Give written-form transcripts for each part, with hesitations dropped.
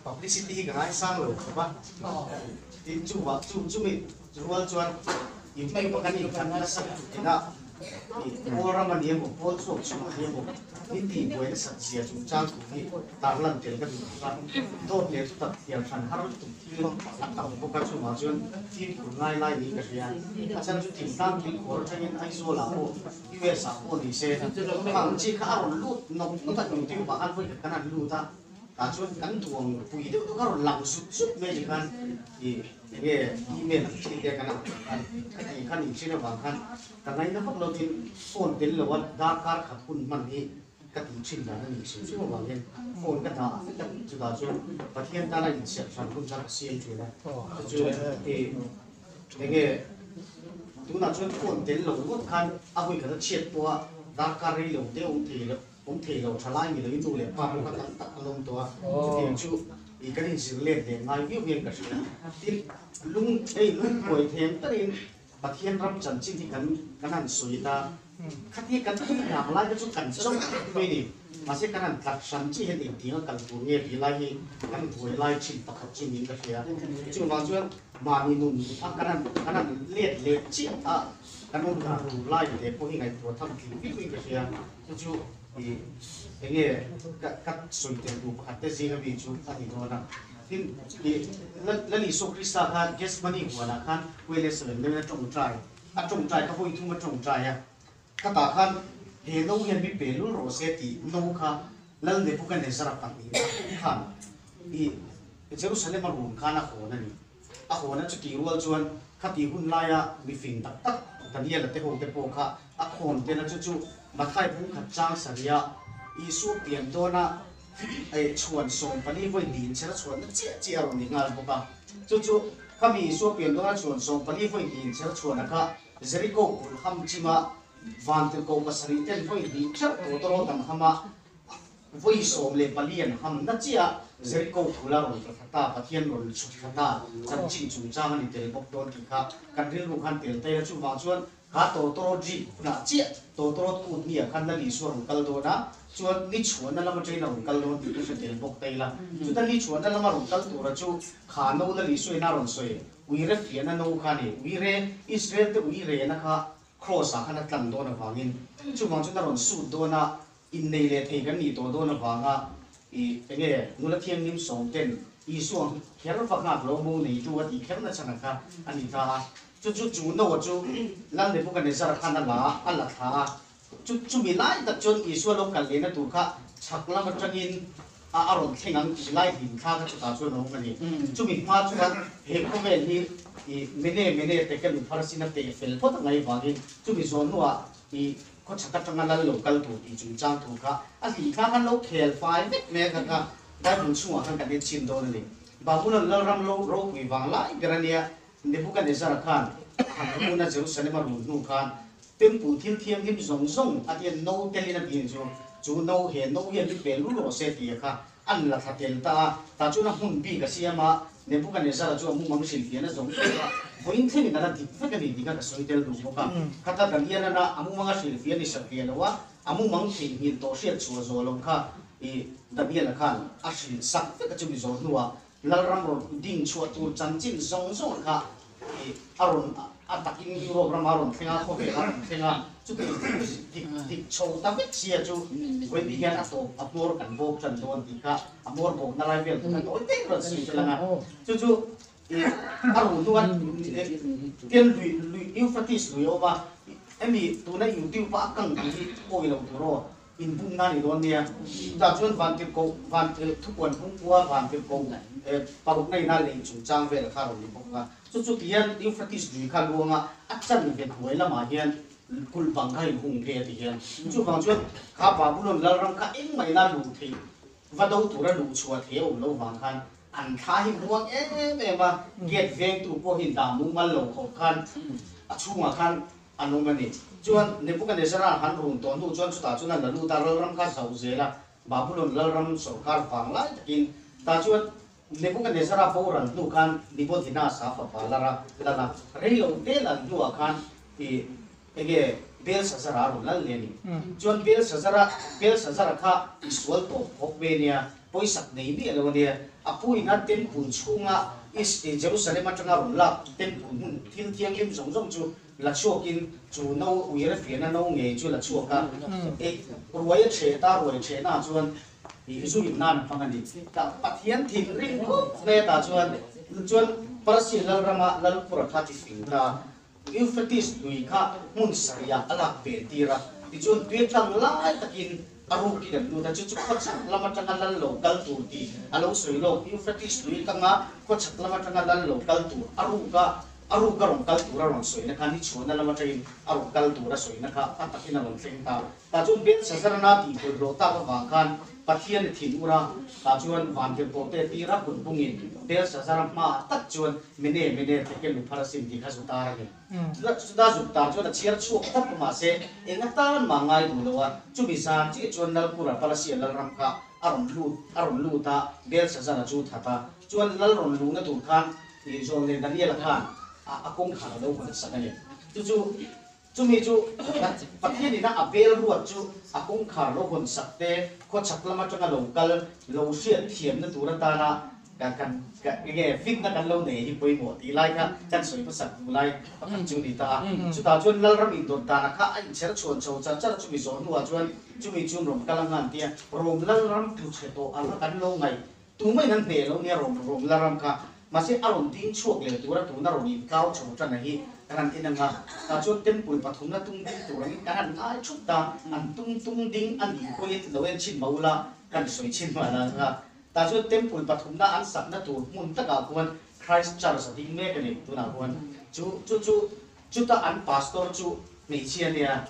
Publicity hi ka ngaisang lo khawp a, tin chuvah chu chumi rual chuan in kan inkhat nasa tina Pawl ram a ni emaw, Pawl chhuak chhung a ni emaw min tih buai nasat zia chungchang thu hi tarlan tel ka duh bawk a, dawt leh thutak thiam hran har lutuk thil a tam bawk a, chuvah chuan fimkhur ngai lai niin ka hria. A chhan chu thingtlang thil khawr atangin Aizawl ah pawh US ah pawh ni se khang chi kha a rawn lut nawk nawk a, YouTube ah khan vawikhat kan han lut a. Tah chuan kan duang pui deuh deuh kha rawn lang zut zut mai ni khan i enge email ang chi te kan ang khan ka tih khan in hriat avang khan ka ngaina vak lo tin phone tel lo a darkar khat hun hman hi ka tih thin dan a nih hrim hrim avang hian phone ka dah vek a chutah chuan Pathian tana inchhiat hran hun kha ka siam thin a chu chu i enge tunah chuan phone tel lo ngawt khan a hawi khat a chhiat pawh a darkar rei lo te awm thei lo. Awm thei lo tha lai ni loin nu leh pa pawh kha tam tak an awm tawh a, chutiang chu i kan inzir let leh ngai viau hian ka hria. Tin, lung hei lung buai them takin Pathian ram chanchin hi kan kan han sawi ta, khatia kan tih ngak lai te chu kan chauh vek mai ni. Mahse kan han tlat hran chiah hian engtiang a kal tur nge tih lai hi kan buai lai thin pakhat chu niin ka hria. Chuvang chuan mahni nun a kan han kan han let leh chiah a kan awm dan tur lai leh pawh hi ngaihtuah tham tling viau in ka hria. Chu chu i enge ka ka sawi tel duh pakhat te zing ami chu a ni dawn a. Tin, i Lal Isua Krista kha Gethsemane huanah khan Wellesalen deuhin a tawngtai a tawngtai kha vawi thum a tawngtai a. Khatah khan he no hian mi pe lul rawh se tih no kha Lal Nebuchadnezzar-a pahnihna khan i Jerusalem a run khan a hawn a ni. A hawn a chutih rual chuan khatih hun laia mifing tak tak Daniel-a te ho te pawh kha a khawn tel a, chu chu Mathai bungkhat chang sarih a Isua pian dawna chhuan 14 vawi hnih inchher a chhuanna chiah chiah a rawn ni nghal bawk a. Chu chu khami Isua pian dawna chhuan 14 vawi hnih inchher chhuana kha Jeriko kulh ham chima vantirhkoh pasarih ten vawi hnih theuh tawtawrawt an ham a, Vawi 14 an ham na chiah Jeriko phul a rawn tla thla ta, Pathian rawn chhuk thla ta, chanchin chungchang a ni tel bawk dawn tih kha kan rilru khan tel ta ila chuvang chuan kha tawtawrawt rik hunah chiah tawtawrawt kut ni ah khan Lal Isua rawn kal dawn a, chuan ni chhuahna lama train a rawn kal dawn tih ka hre tel bawk ta ila. Chuta ni chhuahna lama rawn kal tura chu kha no Lal Isua in a rawn sawi uire fiahna no kha a ni, uire Israel te uirena kha Kraws ah khan a tlan dawn avangin chuvang chuan a rawn sut dawn a, Innei leh thei kan nih tawh dawn avanga i enge nula thianghlim sawm ten Isua ang kher va nghak lo mo neitu a tih kher na chhan ang kha a ni ta a. Chu chu chu Noah chu Lal Nebuchadnezzar khan a la a la thla a. Chu chumi lai tak chuan Isua lo kal lehna tur kha chhak lam atangin a a rawn thleng ang tih lai hlim thla kha chutah chuan a awm a ni. Chumi hma chuan he khawvel hi i mene mene te kan inpharsin a teh fel phawt a ngai vangin chumi zawn hnuah i Khawchhak atanga lal lo kal tur tih chungchang thu kha a hlih kha khan lo khel fai vek mai a, kha kha Bible chhungah khan kan en chhin dawn a ni. Babulon lalram lo ropui vang lai ber a nia, Nebuchadnezzar-a khan a han run a, Jerusalem a run hnu khan temple thil thianghlim zawng zawng a tia no telin a tih chu, chu no he no hian mi pel lul rawh se tih a kha an la thla tel ta a, tah chuan a hmun bik a siam a, Nebuchadnezzar-a chu a mumang hrilhfiahna zawng zawng a, vawiin thlengin a la dik vek a ni tih kha ka sawi tel duh bawk a. Khata Daniel-an a a mumanga hrilhfiah ni satliah lo a, a mumang theihnghilh tawh hriat chhuah zawh lo kha i Daniel-a khan a hrilh sak vek a, chumi zawh hnuah Lalram rawn ding chhuah tur chanchin zawng zawng kha i a rawn a takin Europe rama rawn thleng a, khawvel a rawn thleng a, chutih dik dik chho ta vek sia chu vawiin hian a tawp a hmawr kan bawk tan dawn tih kha a hmawr bawkna lai vel kha tawi te rawn sawi tel ang a, chu chu i a ruh hnu a tian lui lui Euphrates lui a awm a, hemi tuna YouTube a a kang tih hi awi lo tur aw. Inbumna a ni dawn nia. Chutah chuan Vantirhkoh, Vantirh thupuan pungpua Vantirhkoh parukna ina lei chungchang vel kha a rawn ni bawk a. Chu chu tihian Euphrates lui kha luanga a chan ve hnuai lamah hian kulh bang kha inhung phei a ti hian. Chuvang chuan kha Babulon lalram kha engmah ina luh theih va do tura luh chhuah thei a awm lo vang khan an thla hi muang em em a, gate vengtu pawh hi dah mumal lo khawp khan a chhungah khan. an awm a ni. Chuan Nebuchadnezzar-a han run tawh hnu chuan chutah chuan a la lut a, lalram kha zauh zel a, Babulon lalram sawrkar vang lai takin tah chuan Nebuchadnezzar-a boral hnu khan Nibodhinasa fapa lara lal a, rei lo te lal hnuah khan i enge Belshazzar-a a rawn lal leh a ni. Chuan Belshazzar-a Belshazzar-a kha i sual tawp khawp ve nia, pawisak nei miah lo a nia. A pu ina temple chhunga Is Jerusalem atanga rawn lak temple hmun thil thianghlim zawng zawng chu la chhuakin chu no uire fiahna no ngei chu la chhuak a, ei ruai a chhe ta, ruai chhehna chuan ih zu in nan a hmang a ni. Tah Pathian thinrim khawp mai a tah chuan chuan Parsi lalrama Lalpura kha ti fing ta, Euphrates lui kha hmun sarihah a lak pen tir a, tichuan tui tlang lai takin a rukin an lut a, chu chu khawchhak lam atanga lal lo kal tur tih a lo sawi lawk. Euphrates lui kanga khawchhak lam atanga lal lo kal tur a ruka a ruka rawn kal tur a rawn sawina kha ni chhuahna lam atangin a rawn kal tur a sawina kha a takin a rawn thleng ta. Tah chuan Belshazzar-a tih bawlhhlawh tak avang khan Pathian a thin ur a, tah chuan vantirhkoh te tira kut bungin Belshazzar-a hmaah tak chuan Mene, Mene, Tekel Upharsin tih kha zu tar a ni. Chuta zuk tar chuan a chhiar chhuak tawp a, mahse eng atan mah ngai duh lo a, chumi zan chiah chuan Lalkura Palasia lalram kha a rawn lut a rawn lut a, Belshazzar-a chu that a, chuan lal rawn luhna tur khan John leh Daniel-a khan a kawngkhar a lo hawn sak a ni. Chu chu. Chumi chu Pathianina a bel ruat chu a kawngkhar lo hawn sak te, khawchhak lam atanga lo kal, lo hriat thiamna tur atana kan enge fitna kan lo nei hi pawimawh tih lai kha kan sawi hmasak duh lai pakhat chu ni ta a. Chutah chuan Lalram indawt dana kha a inchher chhuan chho char char a, chumi zawh hnuah chuan chumi chuan rawn kal a ngan tia Rom Lalram tlu chhe tawh ang a kan lo ngaih Tumah in an hneh lo nia rawm rawm la ram kha. Mahse a rawn ding chhuak leh tura tuna rawn inkau chho tan a hi kan han en ang a. Tah chuan temple pathumna tung ding tur angin kan han ngai thut ta. An tung tung ding a nih pawhin lo en chhin mah ula kan sawi chhin mah la ang a. Tah chuan temple pathumna an sakna tur hmun takah khuan Christ Church a ding mek a ni tunah khuan. Chu chu chu chuta an pastor chu hmeichhia nia.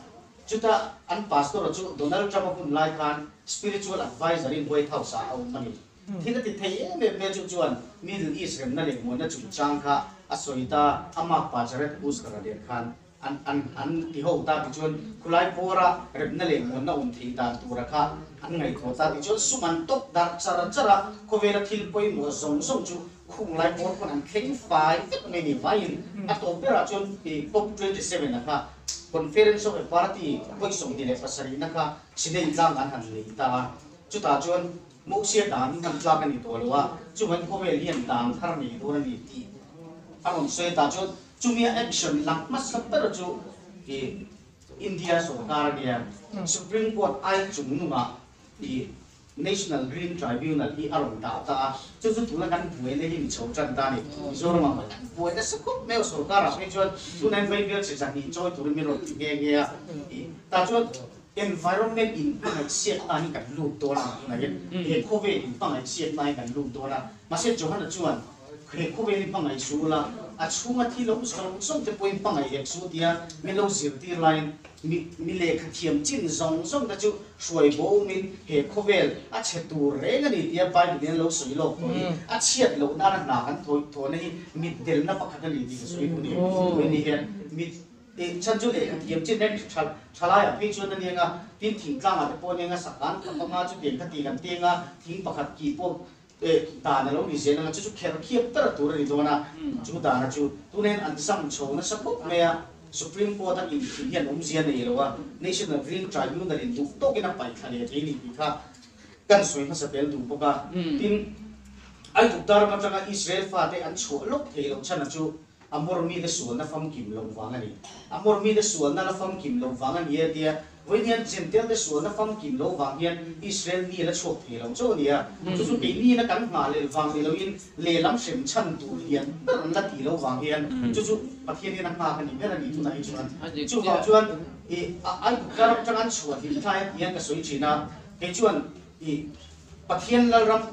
Chuta an pastor-a chu Donald Trump-a hun lai khan spiritual adviser in White House-ah a awm a ni. Thil a ti thei em em mai chu chuan Middle East remna leh muanna chungchang kha a sawi ta, a makpa Jared Kushner-a nen khan an an an ti ho ta tichuan khulai bawra remna leh muanna awm thei dan tura kha an ngaihtuah ta tichuan sum an tawp darh char char a, khawvela thil pawimawh zawng zawng chu khung lai bawr pawn an thleng fai vek mai ni vaiin a tawp berah chuan cop 27 a kha Conference of a Party vawi 27 na kha Sinei tlang an han nei ta a, chutah chuan Mosia dan hman tlak a ni tawh lo a, chuvan khawvel hian dan thar nei dawn a ni tih a rawn sawi a, tah chuan chumia action lang hmasa ber chu India sawrkar a nia, Supreme Court ai chungnungah National Green Tribunal hi a rawn dah ta a, chu chu tuna kan buaina hi mi chho tan ta a ni. Mizoramah pawh kan buai nasa khawp mai a, sorkarah phei chuan tunah hian Vaibel chi zahnih chawi turin min rawn ti nghe nghe a, tah chuan environment in hmangaihsiakna hi kan lut dawn a, tunah hian he khawvel in hmangaihsiakna hi kan lut dawn a, mahse Johana chuan He khawvel hi hmangaih su ula, a chhunga thi lo zawng zawng te pawhin hmangaih hek su tia min lo zirtir laiin mi mi lehkha thiam chin zawng zawng te chu hruai bawmin he khawvel a chhe tur reng a ni tia Bible in a lo sawi lawk tawh hi a chhiat loh nana hna kan thawhna hi mitdelna pakhat a ni tih ka sawi duh ni. Tui ni hian mit chhan chu lehkha thiam chin reng tha thalaiah phei chuan a niang a, tin thingtlangah te pawh a niang a, sakan khat panga chutiang kha ti kan teng a, thing pakhat ki pawh Dan a lo ni zel ang a, chu chu kher khiap ber tur a ni dawn a, chu dana chu tunain an zam chho nasa khawp mai a, Supreme Court a inthih hian awmzia nei lo a, National Green Tribunal in duh tawkin a paih thla leh thei ni tih kha kan sawi hmasa tel duh bawk a. Tin, Aigupta ram atanga Israel fate an chhuah lawk thei loh chhan a chu Amor mite sualna famkim loh vang a ni. Amor mite sualna la famkim loh vang a ni e tia vawiin Jentail te sualna famkim loh vang hian Israel mi la chhuak thei lo chauh a ni a. Chu chu keini na kan nghah leh vang ni loin lehlam hrem chhan tur lian ber an la tih loh vang hian chu chu Pathian hian a nghak a ni ber a ni tunah hi chuan. Chuvang chuan i Aigupta ram atanga an chhuah hlim thlai a ti hian ka sawi thin a, kei chuan i Pathian Lalram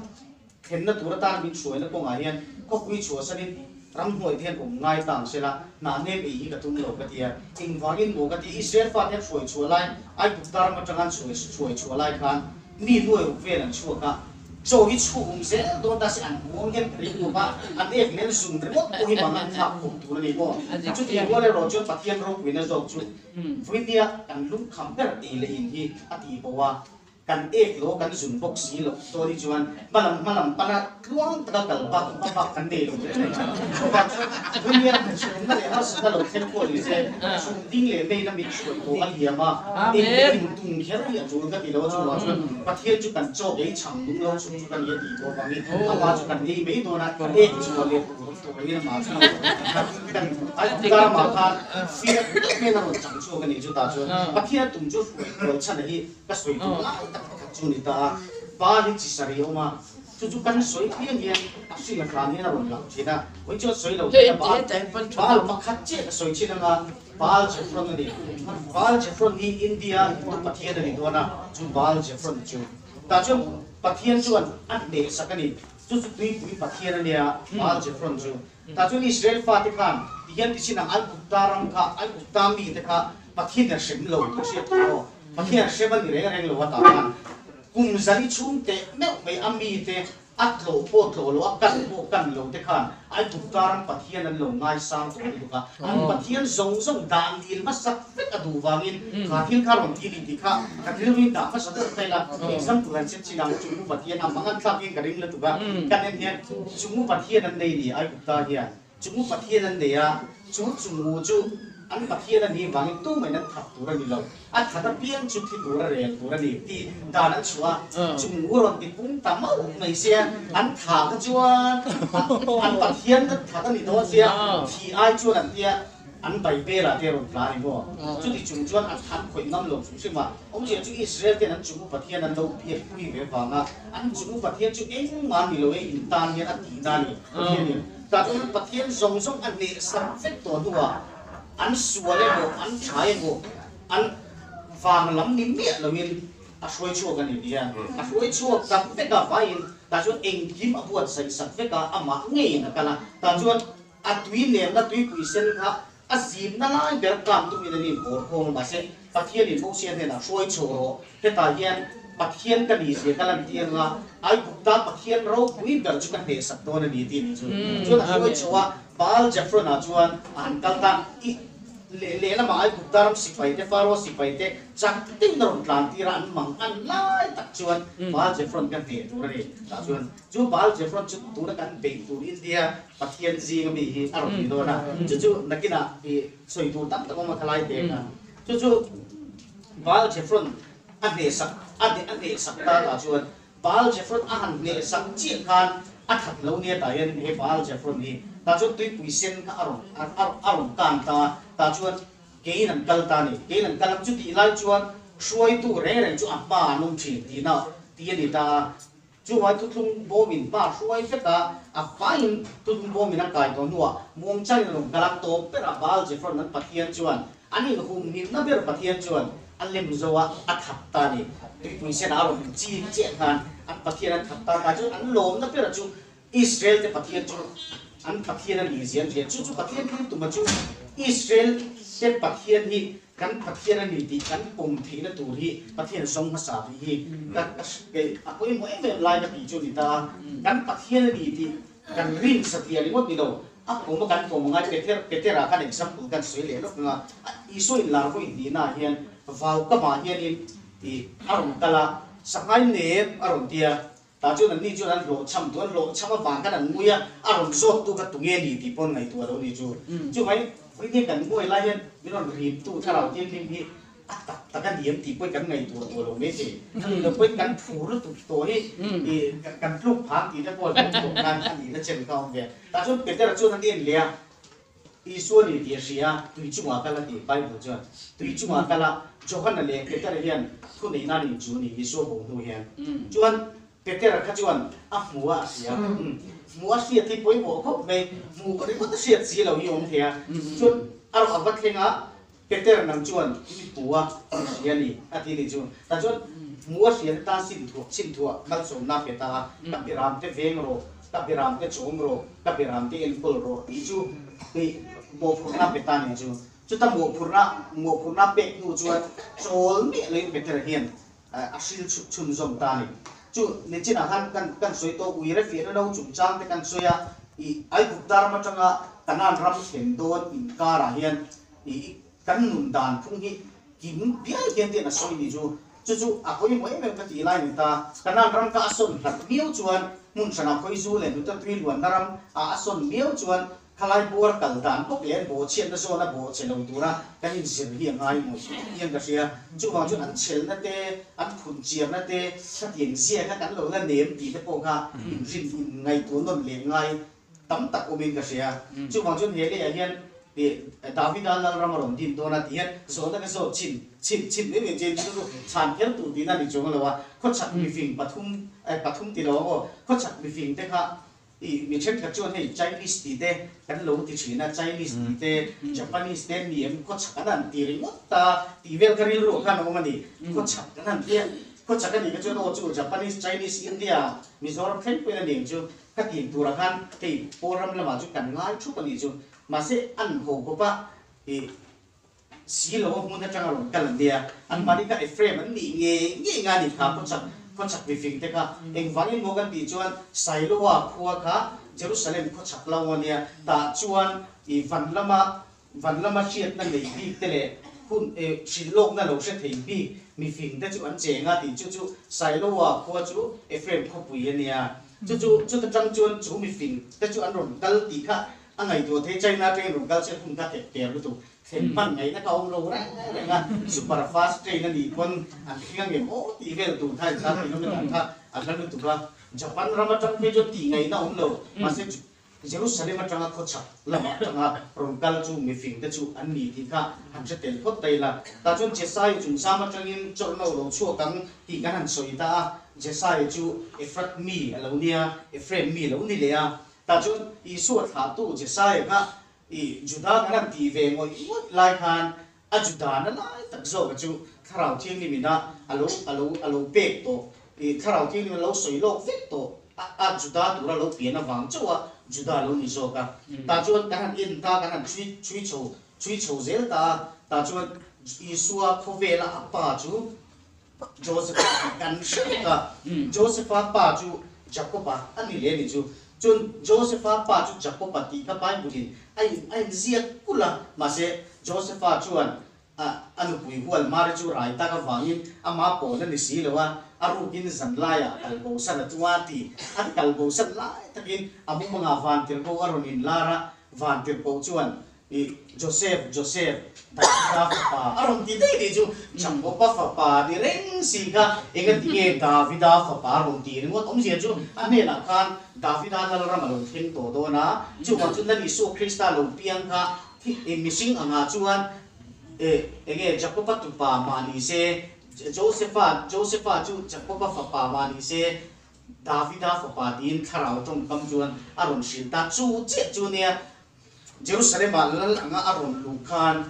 Thlenna tur atan min hruaina kawngah hian khawpui chhuahsanin ramhnuai te hian awm ngai ta ang sela, hna nem ei hi ka tum lo ka ti a. Engvangin maw ka ti, Israel fate an hruai chhuah lai, Aigupta ram atanga an hruai chhuah lai khan mi nuai ruk vel an chhuak a. Chaw hi chhum zel dawn ta se an muang hian ka ring khawp a, an ek leh an zun ringawt pawh hi mang an thlak khawp tur a ni maw? Chuti rual erawh chuan Pathian ropuina zawk chu Vuinia kan lungkham ber ei leh in hi a ti bo a, kan ek lo kan zun bawk si loh dawn hi chuan hmalam hmalam pana tluang taka kal bak hma bak kan nei lo reng reng a. Chuvang chuan Vuinia chhumna leh harsatna lo thleng pawh ni se chhum ding leh meiin a mit hruai tawh a liam a, eng leh in tum kher hi a tul ka ti lo a, chuvang chuan Pathian chu kan chaw ei chhang tum lo chung chu ka ni a tih tawh avangin amah chu kan ei mai dawn a, ek chhuah leh tur turin amah chu kan Aigupta khan fiah deuh hian a rawn chang chhuak a ni. Chutah chuan Pathian tum chu hruai kual chhan a hi ka sawi duh lai tak pakhat chu a ni ta a, Pa hi chi sarih a awm a, chu chu kan sawi piang hian a hrin a hran hian a rawn lang thin a, vawi chuan sawi lo thin a, Baal pakhat chiah ka sawi thin anga Baal Zephron a ni. Baal Zephron hi India Hindu pathian a ni dawn a, chu Baal Zephron chu tah chuan Pathian chuan a hnehsak a ni. Chu chu tuipui pathian a nia, Baal Zephron chu. Tah chuan Israel fate khan tihian ti chin ang Aigupta ram kha, Aigupta mite kha Pathian a hrem lo tih hriat tur aw. Pathian a hrem a ni reng reng lo a tah khan kum zali chhung teh meuh mai a mite a tlawh pawh tlawh lo, a kan pawh kan lo te khan Aigupta ram Pathian an lo ngaisang tawh lutuk a. An Pathian zawng zawng dah nil hmasak vek a duh vangin kha thil kha rawn ti a ni tih kha ka rilruin dah hmasa deuh ta ila. Example han chhiat chin ang Chungmu Pathian a mang an thlak in ka ring lutuk a. Kan en hian Chungmu Pathian an nei ni Aigupta hian Chungmu Pathian an nei a, chu Chungmu chu an Pathian a nih vangin tumah in an that tur a ni lo. A that apiang chu thi tur a rel tur a ni tih dan an chhuah a, Chungmu rawn ti pung ta mauh mai sia, an tha kha chuan an Pathian an that a ni dawn sia, thi ai chuan an tia an Bible-ah te rawn tla a ni maw? Chuti chung chuan an an khawih ngam lo chung hrim a, awmzia chu Israel ten an Chungmu Pathian an lo biak pui ve vanga an Chungmu Pathian chu engmah ni lo e intan hian a tihna a ni Pathianin. Tah chuan Pathian zawng zawng a hnehsak vek tawh hnuah An sual emaw, an tha emaw, an vang lam ni miah loin a hruai chhuak a ni tia a hruai chhuak tak vek a, vaiin tah chuan engkim a buatsaih sak vek a, amah ngeiin a kal a, tah chuan a tui nemna tuipui sen kha a zimna lai ber kang tumin an inbawr khawm a, mahse Pathianin Mosia hnenah hruai chhuak rawh, hetah hian Pathian ka ni zia ka lantir anga Aigupta Pathian ropui ber chu ka hnehsak dawn a ni tih chu chuan a hruai chhuah a. Baal Zephron-ah chuan a han kal ta. I leh lehlamah Aigupta ram sipai te, Pharaoh sipai te chak deuhin a rawn tlan tir a, an mang an lai tak chuan Baal Zephron ka hneh tur a ni. Tah chuan chu Baal Zephron chu tuna kan beih tur India Pathian zinga mi hi a rawn ni dawn a, chu chu nakinah i sawi tur tam tak awm a khalai te kha. Chu chu Baal Zephron a hnehsak a hnehsak ta tah chuan Baal Zephon a han hnehsak chiah khan a that lo nia tah hian he Baal Zephon hi tah chuan tuipui sen kha a rawn a rawn kan ta a, tah chuan keiin an kal ta a ni. Keiin an kal ang chutih lai chuan hruaitu reng reng chu a hma an awm thin tihna tih a ni ta a. Chuvai thuthlung bawmin hma hruai vek a, a vaiin thuthlung bawmin a kai tawh hnuah muangchangin a rawn kal a, tawp berah Baal Zephon an Pathian chuan An inhumhimna ber Pathian chuan a lem zo a, a that ta a ni. Tuipui senah a rawn chin chiah khan an Pathian an that ta ta chu an lawmna bera chu Israel te Pathian chu an Pathian a ni zia an hria. Chu chu Pathian thil tuma chu Israel te Pathian hi kan Pathian a ni tih kan pawm theihna tur hi Pathian zawng hmasa tih hi ka a pawimawh em em lai ka tih chu a ni ta a. Kan Pathian a ni tih Kan rin satliah ringawt ni lo, a pawm a kan pawm angai Peter, Petera khan example kan sawi leh lawk anga, Isua in lar vawi hnihna ah hian vau kamah hianin tih a rawn kal a, sanghai nep a rawn ti a, tah chuan anni chuan an hlawhchham tu, an hlawhchham avang khan an ngui a, a rawn zawt tu kha tunge ni tih pawh an ngaihtuah lo ni chu. Chuvangin vawiin hian kan nguai lai hian min rawn rimtu thlarau thianghlim hi A tak tak a ni em tih pawhin kan ngaihtuah tawh lo mai thei. A nih loh pawhin kan phur lutuk tawh hi kan tluk phang tih te pawh a lo tawh khan a nihna chen kha a awm ve. Tah chuan Petera chuan a en leh a, Isua ni tih a hria a, tui chungah kal a ti, Bible chuan. Tui chungah kal a, Johana leh Petera hian thuneihna a nih chu a ni, Isua bo hnu hian. Chuan Petera kha chuan a hmu a a hria. Hmu a hriat hi pawimawh khawp mai, hmuh ringawt a hriat si lo hi a awm thei a. Chuan a rawh a va thleng a, Peter nang chuan mi hmu a i hria ni a ti ni chu. Tah chuan hmu a hria te tan sin thuah chin thuah malsawmna pe ta a, ka biram te veng rawh, ka biram te chawm rawh, ka biram te enkawl rawh tih chu i mawhphurhna pe ta ni chu. Chuta mawhphurhna mawhphurhna pek hnu chuan chawl miah loin Peter hian a hril chhunzawm ta a ni. Chu nichinah khan kan kan sawi tawh uire fiahna no chungchang te kan sawi a, ih Aigupta ram atanga Kanaan ram thlen dawn inkarah hian ih kan nun dan phung hi kim bial hian tian a sawi ni chu. Chu chu a pawimawh em em ka tih lai ni ta. Kanaan ram kha a sawn hlat miau chuan hmun hranah khawizu leh hnute tui luanna ram ah a sawn miau chuan Khalai buar kal dan bawk leh an bawhchhiatna zawna bawhchhe lo tura kan inzir hi a ngai maw tih an ka hria. Chuvang chuan an chhelna te, an phunchiarna te, khatiang zia kha kan lo la nem tih te pawh kha inrin inngaihtuah nawn leh ngai tam tak awmin ka hria. Chuvang chuan he leiah hian Davida Lalram a rawn din dawn a tih hian zawhna ka zawt chhin chhin chhin mai mai chin chu chhan kher tur tihna a ni chuang lo a. Khawchhak mifing pathum pathum ti lo ang aw, khawchhak mifing te kha I mi thenkhat chuan hei Chinese tih te kan lo ti thin a, Chinese tih te, Japanese te ni em khawchhak an han ti ringawt ta tih vel kha rilru khan a awm a ni. Khawchhak kan han ti a, khawchhak a nih kha chuan aw chu Japanese, Chinese, India, Mizoram thleng pawhin a ni ang chu ka tih turah khan hei Pawl ram lamah chu kan ngai thup a nih chu. Mahse an ho khawp a, i si lo a hmun atanga rawn kal an nia, anmahni kha Ephraim an nih ngei ngei nga ni kha khawchhak khawchhak mifing te kha engvangin maw kan tih chuan Sailoa khua kha Jerusalem khawchhak lo a nia tah chuan i van lama van lama hriatna nei bik te leh hun e hrilhlawkna lo hre thei bik mifing te chu an cheng a tih chu chu Sailoa khua chu Ephraim khawpui a nia chu chu chuta tang chuan chu mifing te chu an rawn kal tih kha A ngaihtuah thei China train rawn kal che hun kha tep ter lutuk. Thlen hman ngaihna ka awm lo reng reng a, super fast train a nih pawn an thleng ang em aw tih vel tur kha engzat kilometer kha a hla lutuk a. Japan ram atang phei chuan tih ngaihna awm lo, mahse Jerusalem atanga khawchhak lamah atanga rawn kal chu mifing te chu an ni tih kha han hre tel phawt ta ila. Tah chuan Jesai chungchang atangin chawlhno lo chhuak ang tih kan han sawi ta a, Jesai chu Ephrath mi a lo nia, Ephraim mi a lo ni leh a. Tah chuan Isua thlahtu Jesaia kha i Juda kan han tih ve ngawih ngawih lai khan a Juda na lai tak zawka chu Thlarau Thianghlim ina a lo a lo a lo pek tawh, i Thlarau Thianghlim a lo sawi lawk vek tawh a a Juda tura lo pian avang chauh a Juda lo ni zawk a. Tah chuan kan han en ta, kan han chhui chhui chho chhui chho zel ta a, tah chuan Isua khawvela a pa chu Joseph-a tih kan hre vek a, Joseph-a pa chu Jacob-a a ni leh a ni chu. Chuan Joseph-a pa chu Jacob-a tih kha Bible-in a in a inziak kulh a, mahse Joseph-a chuan a a nupui hual Mary chu rai tak avangin ama pawn a ni si lo a, a rukin zan laiah kal bosan a tum a ti. An kal bosan lai takin a mumangah vantirhkoh a rawn inlar a, vantirhkoh chuan I Joseph, Joseph, Davida fapa a rawn ti daih tih chu Jakoba fapa ni reng si kha engati nge Davida fapa a rawn ti ringawt awmzia chu a hnenah khan Davida lalram a lo thleng tawh dawn a, chuvang chu Lal Isua Krista lo piang kha mihring angah chuan enge Jakoba tupa mah ni se, Josepha, Josepha chu Jakoba fapa mah ni se, Davida fapa tiin thlarau tawngkam chuan a rawn hrilh ta chu chiah chu nia. Jerusalem-ah lal anga a rawn luh khan,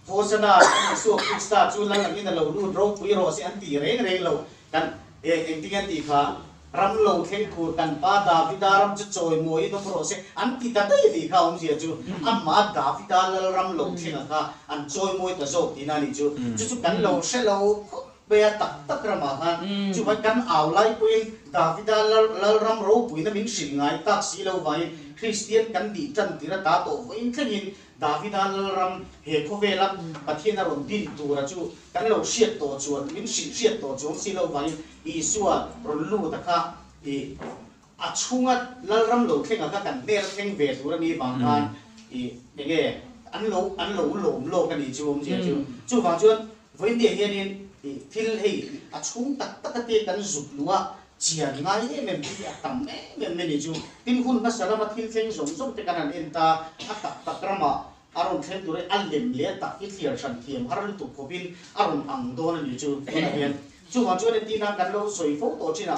Hosanna, kan Isua Krista chu lal angin a lo lut ropui rawh se an ti reng reng lo. Kan engtin an tih kha, Ram lo thleng tur kan pa Davida ram chu chawimawiin awm rawh se an ti ta daih tih kha awmzia chu amah Davida lal ram lo thlenga kha an chawimawi ta zawk tihna a nih chu. Chu chu kan lo hre lo khawp mai a, tak tak ramah khan chuvai kan au lai pawhin Davida lal ram ropuina min hrilh ngai tak si lo vangin Kristian kan nih tan tir ata tawh vawiin thlengin Davida lal ram he khawvela Pathian a rawn din tura chu kan lo hriat tawh chuan min hrilh hriat tawh chuang si lo vangin Isua rawn lut a kha i a chhunga lal ram lo thleng a kha kan hmel thleng ve tur a nih vang khan i enge an lo an lo lawm lawk a nih chu awmzia chu chuvang chuan Vawiindia hianin thil hei a chhung tak tak ate kan zuk luh a, chian ngai em em hi a tam em em mai ni chu. Tin hun hmasa lama thil thleng zawng zawng te kan han en ta, a tak tak ramah a rawn thleng tur hi a lem leh a tak hi thliar hran thiam har lutuk khawpin a rawn ang dawn a ni chu tunah hian. Chuvang chuan entirna kan lo sawi fo tawh thin a,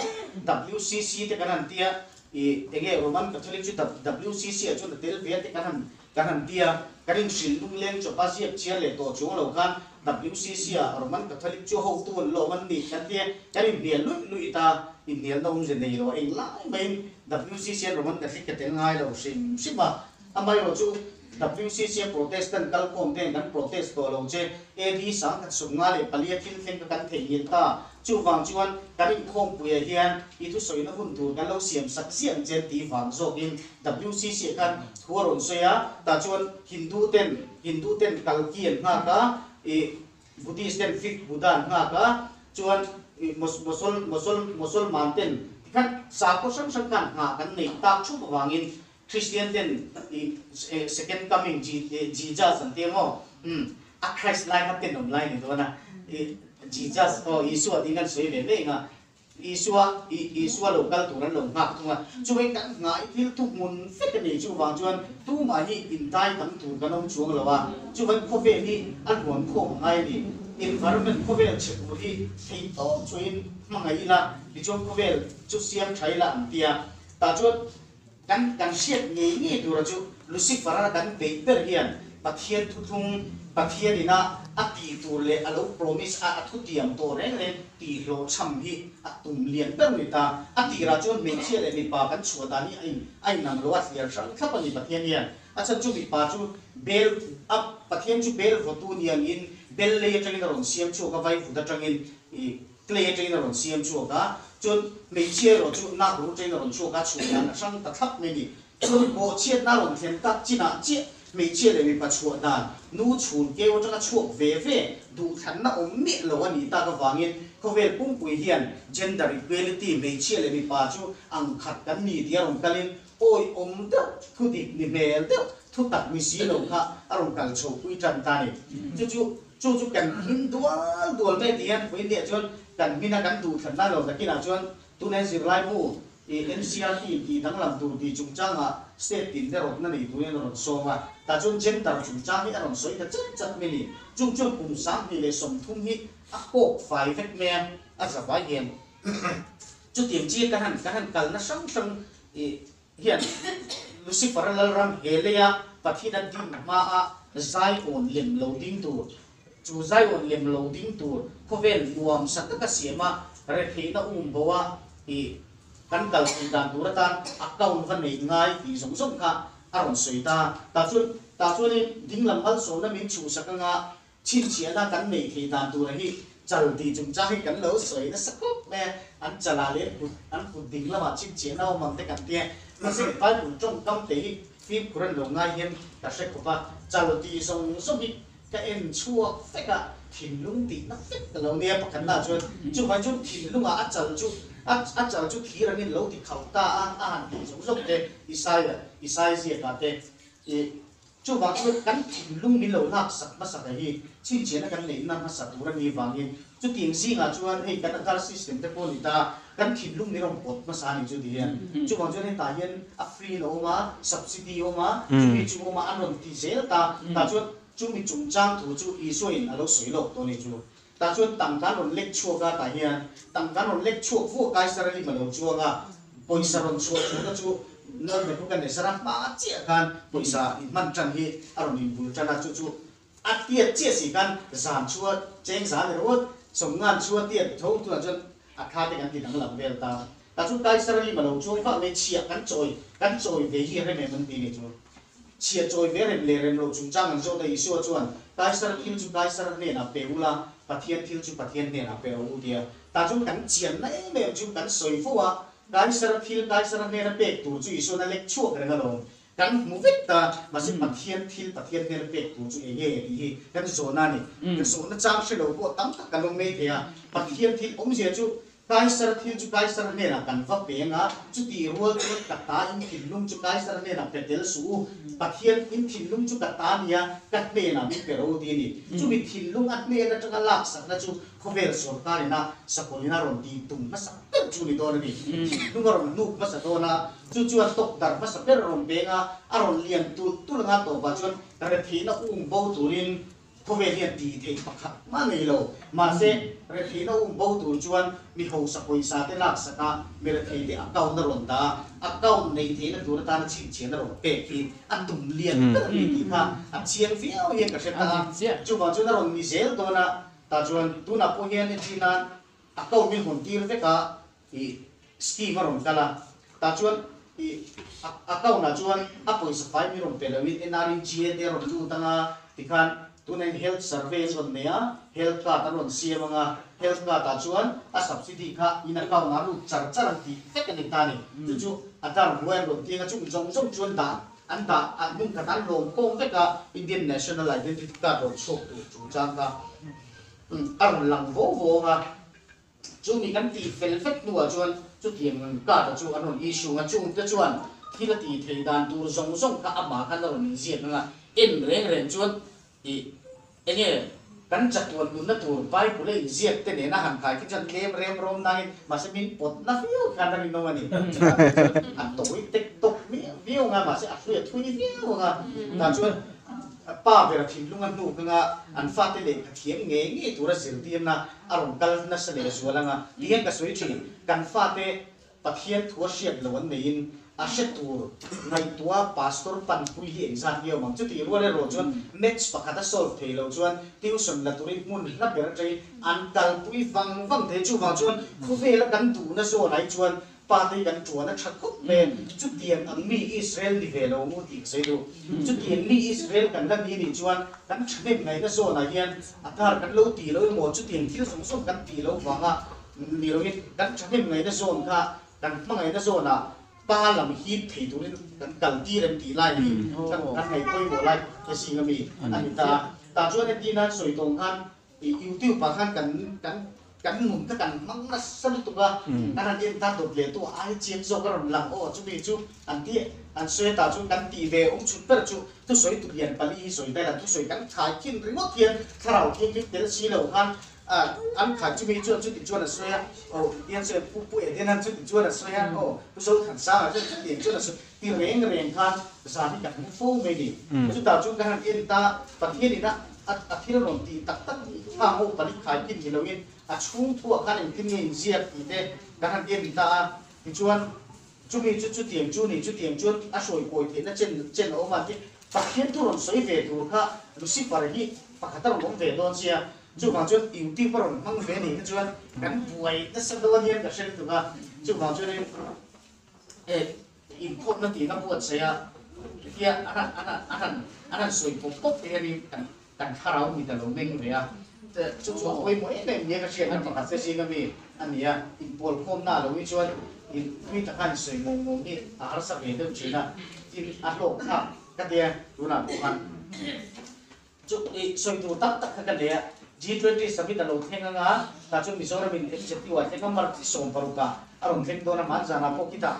WCC te kan han tia, ih enge Roman Catholic chu WCC ah chuan a tel ve a te kan han Kan han ti a, kan inhrilh lungleng chawp a ziak chhiar leh tawh chuang lo khan WCC ah Roman Catholic chu hotu an lawm an ni kan ti a, kan inhnial luih luih ta, inhnialna awmze nei lo a eng lai maiin WCC an Roman Catholic ka tel ngai lo hrim hrim a, amaherawh chu WCC a Protestant kalkhawm ten kan protest tawh lo che, AD 1054 a thil thleng kha kan theihnghilh ta. Chuvang chuan kan inkhawmpuiah hian i thusawina hun tur kan lo siam sak ziah ang che an tih vang zawkin WCC ah khan thu a rawn sawi a, tah chuan Hindu ten Hindu ten Kalki an nghak a, ih Buddhist ten Fifth Buddha an nghak a, chuan ih Mosol Mosol Mosolman ten tikhan sakhaw hrang hrang khan nghah kan neih tak thup avangin Christian ten ih Second Coming Jesus an ti ang aw, umm a Christ lai kha tenawm lai ni dawn a, ih Jesus aw Isua tiin kan sawi ve ve eng a, Isua ih Isua lo kal tur an lo nghak thung a, chuvei kan nghah i thil thuhmun vek a ni, chuvang chuan tumah hi intai tam tur kan awm chuang lo a, chuvei khawvel hi a hluan khawm a ngai a ni, environment khawvel chhe tur hi theih tawp chuain hmangaih ila tichuan khawvel chu siam tha ila an ti a, tah chuan. Kan kan hriat ngei ngei tura chu Lucifer-a kan beih ber hian Pathian thuthlung, Pathian ina a tih tur leh a lo promise a, a thutiam tawh reng reng tih hlawhchham hi a tum lian ber ni ta. A tirah chuan hmeichhia leh mipa kan chhuah dan hi a in a inang lo a, thliar hrang thlap a ni Pathian hian. A chhan chu mipa chu bel a, Pathian chu bel vawtu ni angin bel lei atangin a rawn siam chhuak a, vaivut atangin ih Clay atangin a rawn siam chhuak a, chuan hmeichhia erawh chu nak ru atangin a rawn chhuak a, chhuah dan a hrang ta thlap mai a ni. Chuan bawhchhiatna a rawn thlen tak chinah chiah hmeichhia leh mipa chhuah dan nu chhun keu atanga chhuak ve ve duhthlanna awm miah lo a nih tak avangin khawvel pumpui hian gender equality hmeichhia leh mipa chu ang khat kan ni tih a rawn kalin awi awm deuh, thu dik ni hmel deuh, thu tak ni si lo kha a rawn kal chhohpui tan ta a ni. Chu chu Chu chu kan hmin dual dual mai ti hian vawiin niah chuan kan hmina kan duhthlanna lo takinah chuan tunah hian zirlaibu ih NCERT tih danglam tur tih chungchangah state tin te rawtna nei turin a rawn sawm a, tah chuan gender chungchang hi a rawn sawi ta chat chat mai a ni. Chung chuan kum 2030 hi a kawk fai vek mai a, a za vai hian chutiang chi kan han kan han kalna hrang hrang ih hian Lucifer-a lalram he leia Pathian a ding hmaa Zion lem lo ding tur, chu Zion lem lo ding tur khawvel nuamsa taka siama retheihna um bo a i kan kal thei dan tur atan account va neih ngai tih zawng zawng kha a rawn sawi ta. Tah chuan tah chuanin dinglam malsawmna min chhuhsak anga Chhinchhiahna kan neih theih dan tura hi chal tih chungchang hi kan lo sawi nasa khawp mai a, an chalah leh an kut an kut ding lamah chhinchhiahna awm ang te kan tia, mahse Bible tawngkam te hi fimkhur an lo ngai hian ka hre khawp a, chal tih zawng zawng hi ka en chhuak vek a, thinlung tihna vek ka lo nia pakhatna chuan chuvang chuan thinlungah a chal chu a a chal chu thir angin lo ti khalh ta a, a han tih zawng zawng te Isaia Isai ziakah te ih Chuvang chuan kan thinlung min lo laksak hmasa ta hi chhinchhiahna kan neihna hmasa tur a ni vangin chutiang zingah chuan hei kan Aadhaar system te pawh a ni ta, kan thinlung min rawn pawt hmasa a ni chu ti hian. Chuvang chuan hetah hian a free in a awm a, subsidy a awm a, chumi chu a awm a, an rawn ti zel ta. Tah chuan chumi chungchang thu chu Isua in a lo sawi lawk tawh a ni chu. Tah chuan tangka an rawn lek chhuak a, tah hian tangka an rawn lek chhuak vuah Kaisaralim a lo chuang a, pawisa rawn chhuah chhuahna chu Lal Nebuchadnezzar-a hma chiah khan pawisa inhman tan hi a rawn inbul tan a, chu chu a tiat chiah si khan zan chua cheng zan ni rawt, sawmngan chua tiat tho tunah chuan a tha te kan ti danglam vel ta. Tah chuan Kaisaralim a lo chuang vak mai, chhiah kan chawi kan chawi ve hi a rem em an ti ni chu. Chhia chawi ve rem leh rem lo chungchang an zawt a, Isua chuan, Kaisar thil chu Kaisar hnenah pe ula, Pathian thil chu Pathian hnenah pe rawh u, tia. Tah chuan kan chianna em em chu kan sawi fo a, Kaisar thil Kaisar hnena pek tur chu Isuan a lek chhuak reng alawm. Kan hmu vek ta, mahse Pathian thil Pathian hnena pek tur chu eng nge tih hi kan zawhna a ni. Ka zawhna chang hre lo pawh tam tak kan awm mai thei a, Pathian thil awmzia chu Kaisar thil chu Kaisar hnenah kan va peng a, chutih rual chuan ka ta in thinlung chu Kaisar hnenah pe tel suh u, Pathian in thinlung chu ka ta nia, ka hnenah min pe ro ti a ni. Chumi thinlung a hnen atanga laksakna chu khawvel sorkarina sakawlina rawn tih tum hmasa ber chu ni dawn a ni. Thinlung a rawn hnuk hmasa dawn a, chu chuan tawkdar hmasa ber a rawn peng a, a rawn lian tulh tulh anga tawpah chuan retheihna um bo turin Khawvel hian tih theih pakhat mah nei lo. Mahse, retheihna um bo tur chuan mi hausa pawisa te laksak a, mi rethei te account a rawn dah a, account neih theihna tur atana chhinchhiahna rawn pek hi a tum lian ber a ni tih kha a chiang viau hian ka hre ta a. Chuvang chuan a rawn ni zel dawn a, tah chuan tunah pawh hian entir nan account min hawn tir vek a, ih scheme a rawn kal a, tah chuan. I account ah chuan a pawisa fai mi rawn pe lo in NREGA te a rawn lut anga tikhan tunah hian health survey an rawn nei a, health card an rawn siam anga health card ah chuan a subsidy kha in account ah a lut char char ang tih vek a ni ta a ni. Chu chu Aadhaar hnuai an rawn tiang a chung zawng zawng chuan dah an dah a hmun khat an lawm khawm vek a Indian National Identity Card rawn chhuak tur chungchang kha a rawn lang vo vo anga. Chumi kan tih fel vek hnuah chuan chutiang card-a chu an rawn issue a, chungte chuan thil a tih theih dan tur zawng zawng kha amah khan a rawn inziak ang a, en reng reng chuan ih enge kan chatuan nunna tur Bible a inziak te nena han khai khi chuan tlem rem rawm nangin mahse min pawt na viau khan a rinawm a ni. Chutah te chuan a tawi tek tawk miah viau ang a, mahse a hlui a thui viau ang a, tah chuan pa ber a thinlung a hnuk anga an fate lehkha thiam ngei ngei tura zirtirna a rawn kal nasa leh zual anga ti hian ka sawi thin. Kan fate Pathian thu a hriat lo an neiin a hre tur ngaihtuah pastor panpui hi engzat nge awm ang? Chutih rual erawh chuan maths pakhat a solve thei lo chuan tuition la turin hmun hla ber atangin an kalpui vang vang thei. Chuvang chuan khawvela kan duhna zawn ai chuan Pa te hi kan tuan a tha khawp mai a, chutiang ang mi Israel ni ve lo mu tih ka sawi duh. Chutiang mi Israel kan la ni nih chuan kan thahnem ngaihna zawnah hian a tar kan lo tih lo emaw chutiang thil zawng zawng kan tih loh vanga ni loin kan thahnem ngaihna zawn kha kan hmangaihna zawnah pa lam hip thei turin kan kal tir em tih lai hi kan ngaih pawimawh lai te zing ami a ni ta a. Tah chuan entirna an sawi tawng khan YouTube ah khan kan kan kan nun kha kan hmang nasa lutuk a, kan han en ta dawt leh tu ai chiang zawk a rawn lang aw chumi chu an ti an sawi ta chu kan tih ve awm chhun ber chu thusawi tu lian pali hi sawi vel an thusawi kan khai khin ringawt hian thlarau thianghlim tel si lo khan an khai chumi chuan chuti chuan a sawi a aw tiang sawi pu pu Eden-an chuti chuan a sawi a aw pu Zothansanga chuan chutiang chuan a sawi ti reng reng khan zan hi kan hmu fo mai ni. Chutah chuan kan han en ta Pathian ina a thil rawn tih tak tak khang ho pali khai khin ni loin a chhung thuah khan engtin nge inziak tih te kan han en ta a. Tichuan chumi chu chutiang chu ni chutiang chuan a hruai kawi theihna chen chen a awm a ti Pathian thu rawn sawi ve tur kha Lucifer hi pakhat a rawn awm ve dawn sia chuvang chuan YouTube a rawn hmang ve nih te chuan kan buai nasa dawn hian ka hre lutuk a chuvang chuanin Inkhawmna tiin a buatsaih a, hetia an han an han an han an han sawi pawp pawp te hianin kan kan thlarau mit a lo meng ve a, chu chu a pawimawh em em nia ka hriatna pakhat te zinga mi a ni a, inpawlkhawmna a lo hi chuan in tui taka insawi ngawng ngawng hi a harsa ve deuh thin a, tin a hlawk thlak ka tia tunah pawh khan. Chu i sawi tur tak tak kha ka nei a, G20 summit a lo thleng anga, tah chuan Mizoramin executive ah thleng a March 16 ah a rawn thleng dawn a, hmanzanah pawh khitah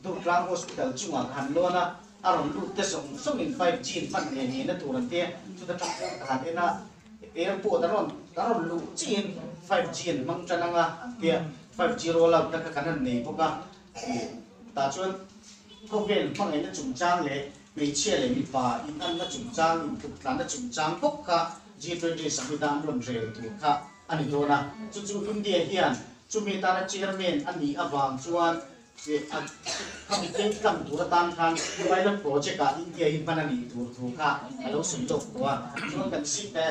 Durtlang Hospital chungah ka han lawn a, a rawn lut te zawng zawngin 5G in hman ngei ngei na tur an ti a, chuta tang pawh ka han en a, airport a rawn a rawn luh chiin 5G an hmang tan anga tia 5G roll out na kha kan han nei bawk a, tah chuan khawvel hmangaihna chungchang leh Hmeichhia leh mipa inanna chungchang, intluktlana chungchang bawk kha G20 summit-a an rawn rel tur kha a ni dawn a. Chu chu India hian chumi atana chairman a nih avang chuan khami kengtlang tur atan khan pilot project-ah India hi hman a nih tur thu kha a lo sawi lawk tawh a. Chuan kan zip e,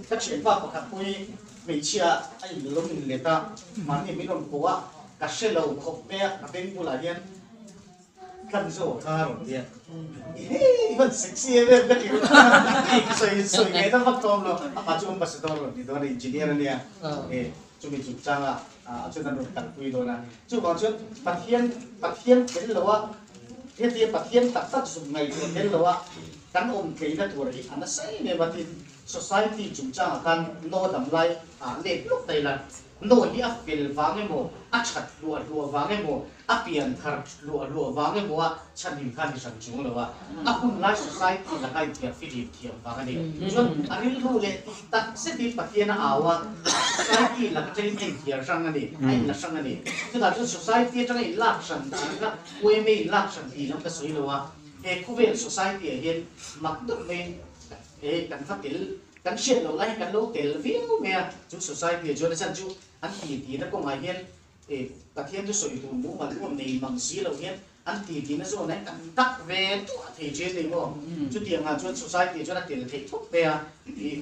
ka thianpa pakhat pawh hi hmeichhia a inlawm inlet a, mahni min rawn pawh a, ka hre lo khawp mai a, ka beng bulah hian Kan zawh kha rawn ti a, i van sexy em em ka ti sawi sawi ngei ta vak tawm lo, amah chu ambassador rawn ti dawn a, engineer a nia, chumi chungchanga a chuan an rawn kalpui dawn a, chuvang chuan Pathian Pathian tel lo a, hetia Pathian tak tak zuk ngaihtuah tel lo a kan awm tleina tur hi a nasa em em a tin society chungchangah khan no dam lai ah let lawk ta ila. No hi a fel vang emaw, a that hluah hluah vang emaw, a pian thar hluah hluah vang emaw a chhan him khan i hran chung lo a, a hun lai society laka inthiar fihlim thiam vang a ni. Chuan a rilru leh tih tak zetin Pathian a au a, society lak atangin a inthiar hrang a ni, a inla hrang a ni. Chutah chuan society atanga inlak hran dan kha UMA inlak hran tih lam ka sawi lo a, he khawvel society ah hian mak deuh maiin he kan va tel Kan hriat loh lai hi kan lo tel viau mai a, chu society ah chuan a chhan chu an ti tihna kawngah hian Pathian chu sawi tur mumal pawh nei mang si lo hian an ti tihna zawn ah hian kan dak ve duah thei thin a ni maw? Chutiang ah chuan society ah chuan a tel theih thawk mai a,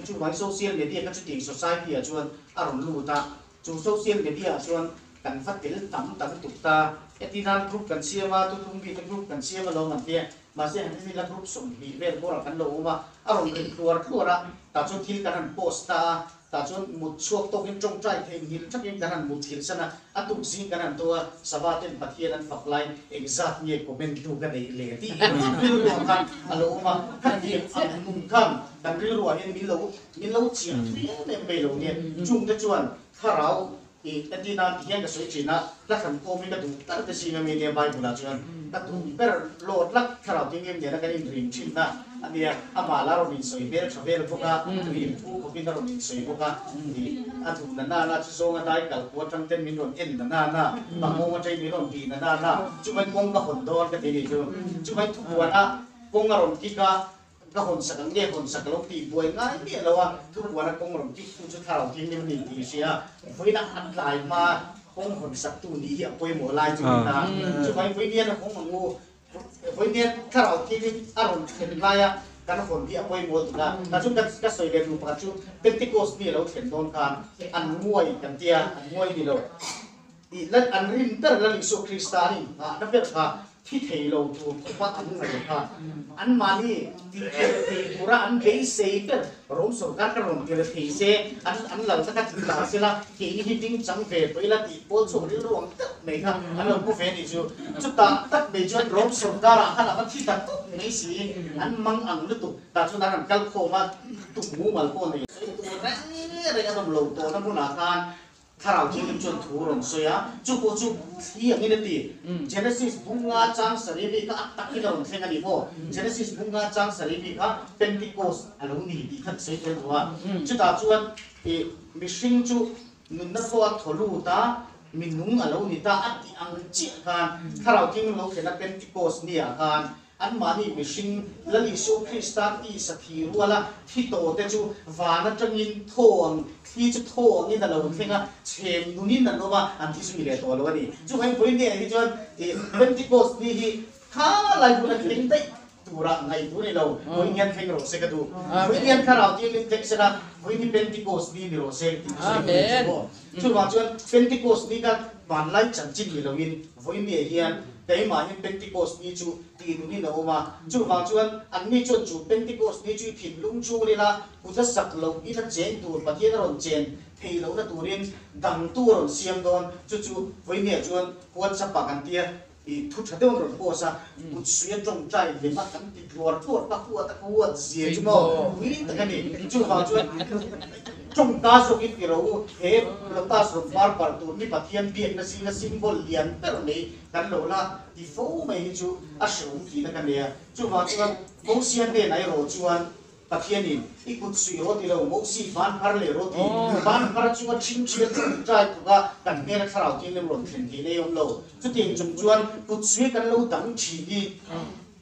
chuvangin social media kha chutiang society ah chuan a rawn lut a, chu social media ah chuan. kan va tel tam ta lutuk ta. Heti nan group kan siam a, tutlung bik a group kan siam alawm an tia. Mahse han en ila group 20 vel bawrah kan lo awm a, a rawn ri tluar tluar a, tah chuan thil kan han post ta a, tah chuan mut chhuak tawkin tawngtai theih nghilh thakin kan han mut thilh san a, a tuk zing kan han to a, Sava ten Pathian an fak laiin engzat nge comment tu ka neih le tih rilruah khan a lo awm a, khatiang ang nun khan kan rilruah hian min lo min lo chiah thui em em mai lo nia, chungte chuan thlarau I enti nan ti hian ka sawi thin a, hla thlan kawm hi ka duh ber te zing ami nia Bible ah chuan ka duh ber lawt lak thlarau tinghim nena kan inrin thin na a nia, amah la rawn insawi hmel tha vel bawk a, rin phu khawpin a rawn insawi bawk a, i a duh na nana chu zawnga dai kal kual atang ten min rawn en na nana, pangawng atangin min rawn bih na nana, chumai kawng ka hawn dawn ka ti ni chu, chumai thupuan a kawng a rawn kik a, Ka hawn sak ang nge hawn sak lo tih buai ngai miah lo a, thupuana kawng rawn kik tu chu thlarau thianghlim a ni tih hria a, vawiina a tlai hma kawng hawn sak tu nih hi a pawimawh lai chu ni ta. Chuvangin vawiinian a hawng ang u, vawiinian thlarau thianghlim a rawn thlen laia kan hawn hi a pawimawh tuk a. Tah chuan ka sawi leh duh pakhat chu Pentecost ni a lo thlen dawn khan an nguai kan tia, an nguai ni lo. Tih lan an rin ber Lal Isua Krista an inngahna ber kha thi thei lo tur khawpa an ngaih kha anmahni tih theih thei tura an beisei ber Rom sorkar ka rawn tir thei se an an lal ta kha ti ta sela keini hi ding chang ve tawh ila tih pawl chhuak rilru ang deuh mai kha an lo pu ve a nih chu. Chutah tak mai chuan Rom sorkarah khan a va thi ta tawp mai si an mang ang lutuk tah chuan an rawn kal khawm a tuk mumal pawh nei tur reng reng an awm lo tawhna hmunah khan Thlarau Thianghlim chuan thu a rawn sawi a, chu pawh chu thli angin a ti. Genesis bunga chang sarih mi kha a takin a rawn thleng a ni maw? Genesis bunga chang sarih mi kha Pentecost a lo ni tih kha ka sawi tel duh a. Chutah chuan ih mihring chu nunna thaw a thaw lut a, mi nung a lo ni ta a tih ang chiah khan Thlarau Thianghlim lo thlen a Pentecost niah khan Anmahni mihring Lal Isua Krista tisa thi ruala thi tawhte chu van atangin thaw ang, thli chu thaw angin a lo thleng a, chhem nunin an awm a, an thi zui leh tawh lo a ni. Chuvangin vawiin hi chuan Pentecost ni hi kha lai huna thleng daih turah ngaih tur a ni lo, vawiin hian thleng rawh se ka duh. Vawiin hian Thlarau Thianghlim thleng sela, vawiin hi Pentecost ni ni rawh se tih ka sawi duh a ni. Chuvang chuan Pentecost ni kha hmanlai chanchin ni loin vawiin hian Keimah hian Pentecost ni chu tih nunin a awm a, chuvang chuan anni chuan chu Pentecost ni chu i thinlung chhungrila kut a sak loh ina cheng tur Pathian a rawn chen thei lohna turin dangtu a rawn siam dawn. Chu chu vawinia chuan WhatsApp ah kan tia i thu tha deuh an rawn post a, kut suia tawngtai lem a kan ti tluar tluar ka huat a ka huat zia chu maw pui tak a ni. Chuvang chuan tawngka zawkin ti ro u, he lotus rawn par par tur ni Pathian biakna zinga symbol lian ber mai Kan lo la ti fo mai hi chu a hreawm tihna ka nei a. Chuvang chuan Mosia hnenah erawh chuan Pathianin i kut suih rawh ti lo, Mosi van phar leh rawh ti. Van phar chunga ṭhingṭhia ṭawngṭai tluk a kan hnena thlarau thianghlim rawn thlen theih nei awm lo. Chutiang chung chuan kut suih kan lo dang ṭhin hi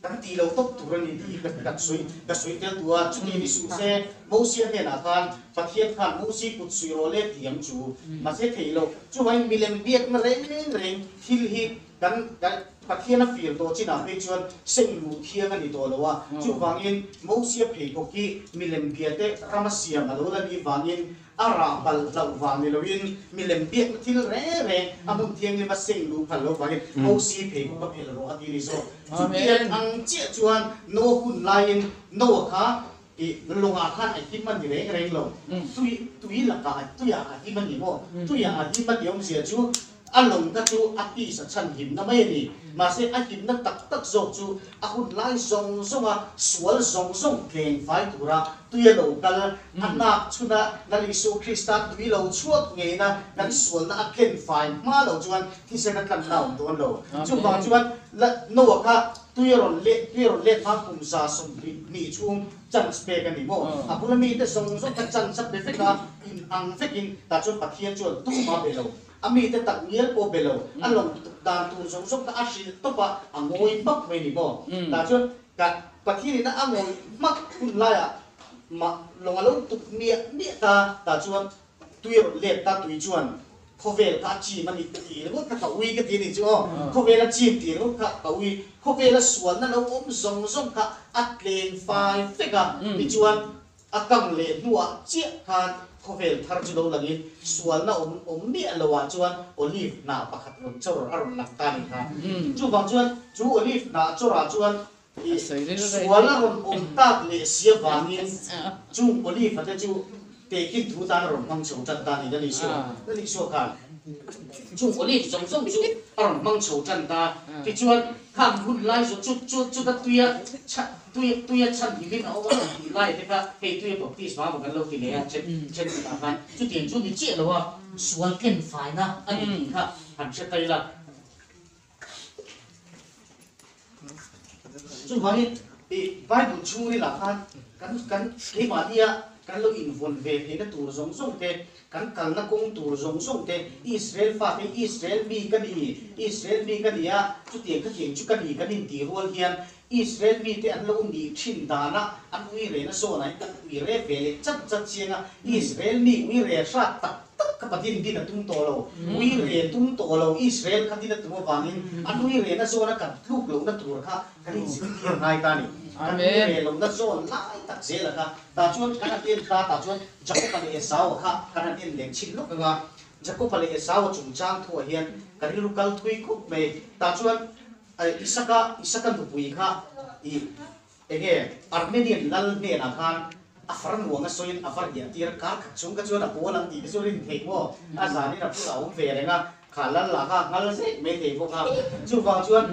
kan tih lo tawp tur a ni tih hi ka sawi ka sawi tel duh a. Chuti ni suh se Mosia hnenah khan Pathian khan Mosi kut suih rawh le ti ang chu. Mahse theih loh. Chuvangin milem biakna reng reng thil hi kan kan Pathian a fir tawh chinah phei chuan seng luh thiang a ni tawh lo a. Chuvangin Mosia pheikhawk hi milem biate rama siam a lo la nih vangin A rah balh hlauh vang ni loin milem biakna thil reng reng a hmun thianghlim a seng luh phal lo vangin Mosi pheikhawk a phelh rawh a ti ni zawk. Chutiang ang chiah chuan Noa hun laiin Noa kha ih lawngah khan a him a ni reng reng lo. Tui tui lakah tuiah a him a ni maw? Tuiah a him a ti awmzia chu A lawng kha chu a tisa chhan himna mai a ni. Mahse, a himna tak tak zawk chu a hun lai zawng zawnga sual zawng zawng tleng fai tura tui a lo kal, a hnak chhuna Lal Isu Krista tui lo chhuak ngeina kan sualna a ken fai hma lo chuan thisen a tlanna a awm dawn lo. Chuvang chuan Noah kha tui a rawn let, tui a rawn let hma kum 70 chhung chance pek a ni maw? A bula mite zawng zawng kha chance a pe vek a, in ang vekin tah chuan Pathian chuan tumah be lo. A mite tak ngial pawh be lo, a lawm tuk dan tur zawng zawng kha a hrilh tawp a, a ngawi hmak mai ni maw? Tah chuan ka Pathian ina a ngawi hmak hun laiah mah lawng a lo tuk miah miah ta, tah chuan tui a rawn let ta, tui chuan khawvel kha a chim a ni ka tih ringawt kha ka ui ka ti a nih chu aw, khawvel a chim tih ringawt kha ka ui, khawvel a sualna lo awm zawng zawng kha a tleng fai vek a, tichuan A kang leh hnuah chiah khan Khawvel thar chu lo langin sualna awm awm miah loah chuan olive hnah pakhat rawn chawr a rawn lang ta a nih kha. Chuvang chuan chu olive hnah chawrah chuan sual a rawn awm tak leh si avangin chung olive-a te chu tehkhin thu tan a rawn hmang chho tan ta a ni. Lal Isua, Lal Isua khan chung olive zawng zawng chu a rawn hmang chho tan ta. Tichuan khang hun lai zawng chu chu chuta tuia Tui tuia chhan himin a awm a tih lai te kha hei tuia baptisma emaw kan lo ti leh a then then khatah khan chutiang chu ni chiah lo a, sual ken faina a ni tih kha han hre ta ila. Chuvangin i Bible chhungril ah khan kan kan keimahnia kan lo invawn ve theihna tur zawng zawng te Kan kalna kawng tur zawng zawng te, Israel fate, Israel mi ka ni, Israel mi ka ni a, chutiang ka thiang chu ka ni kan intih rual hian Israel mite an lo nih thin dana an uirena zawnah hian kan uire ve leh chat chat chiang a, Israel mi uire hrat tak tak kha Pathian din a tum tawh lo, uire tum tawh lo, Israel kha din a tum avangin an uirena zawna kan tluk lohna tur kha kan inzirtir ngai ta a ni. Kan uire lohna zawn lai tak zela kha tah chuan kan han en ta tah chuan Jakob-a leh Esau-a kha kan han en leh chhin lawk ang a, Jakob-a leh Esau-a chungchang thuah hian ka rilru kal thui khawp mai. Tah chuan Isaka, Isaka nupui kha i enge Armenian lal hnenah khan a far nuang a sawiin a va riah tir a, kar khat chung kha chuan a pawl ang tih te chu rin theih maw? A zanin a bulah a awm ve reng a, Kha lal lah kha nghal zet mai thei bawk a, chuvang chuan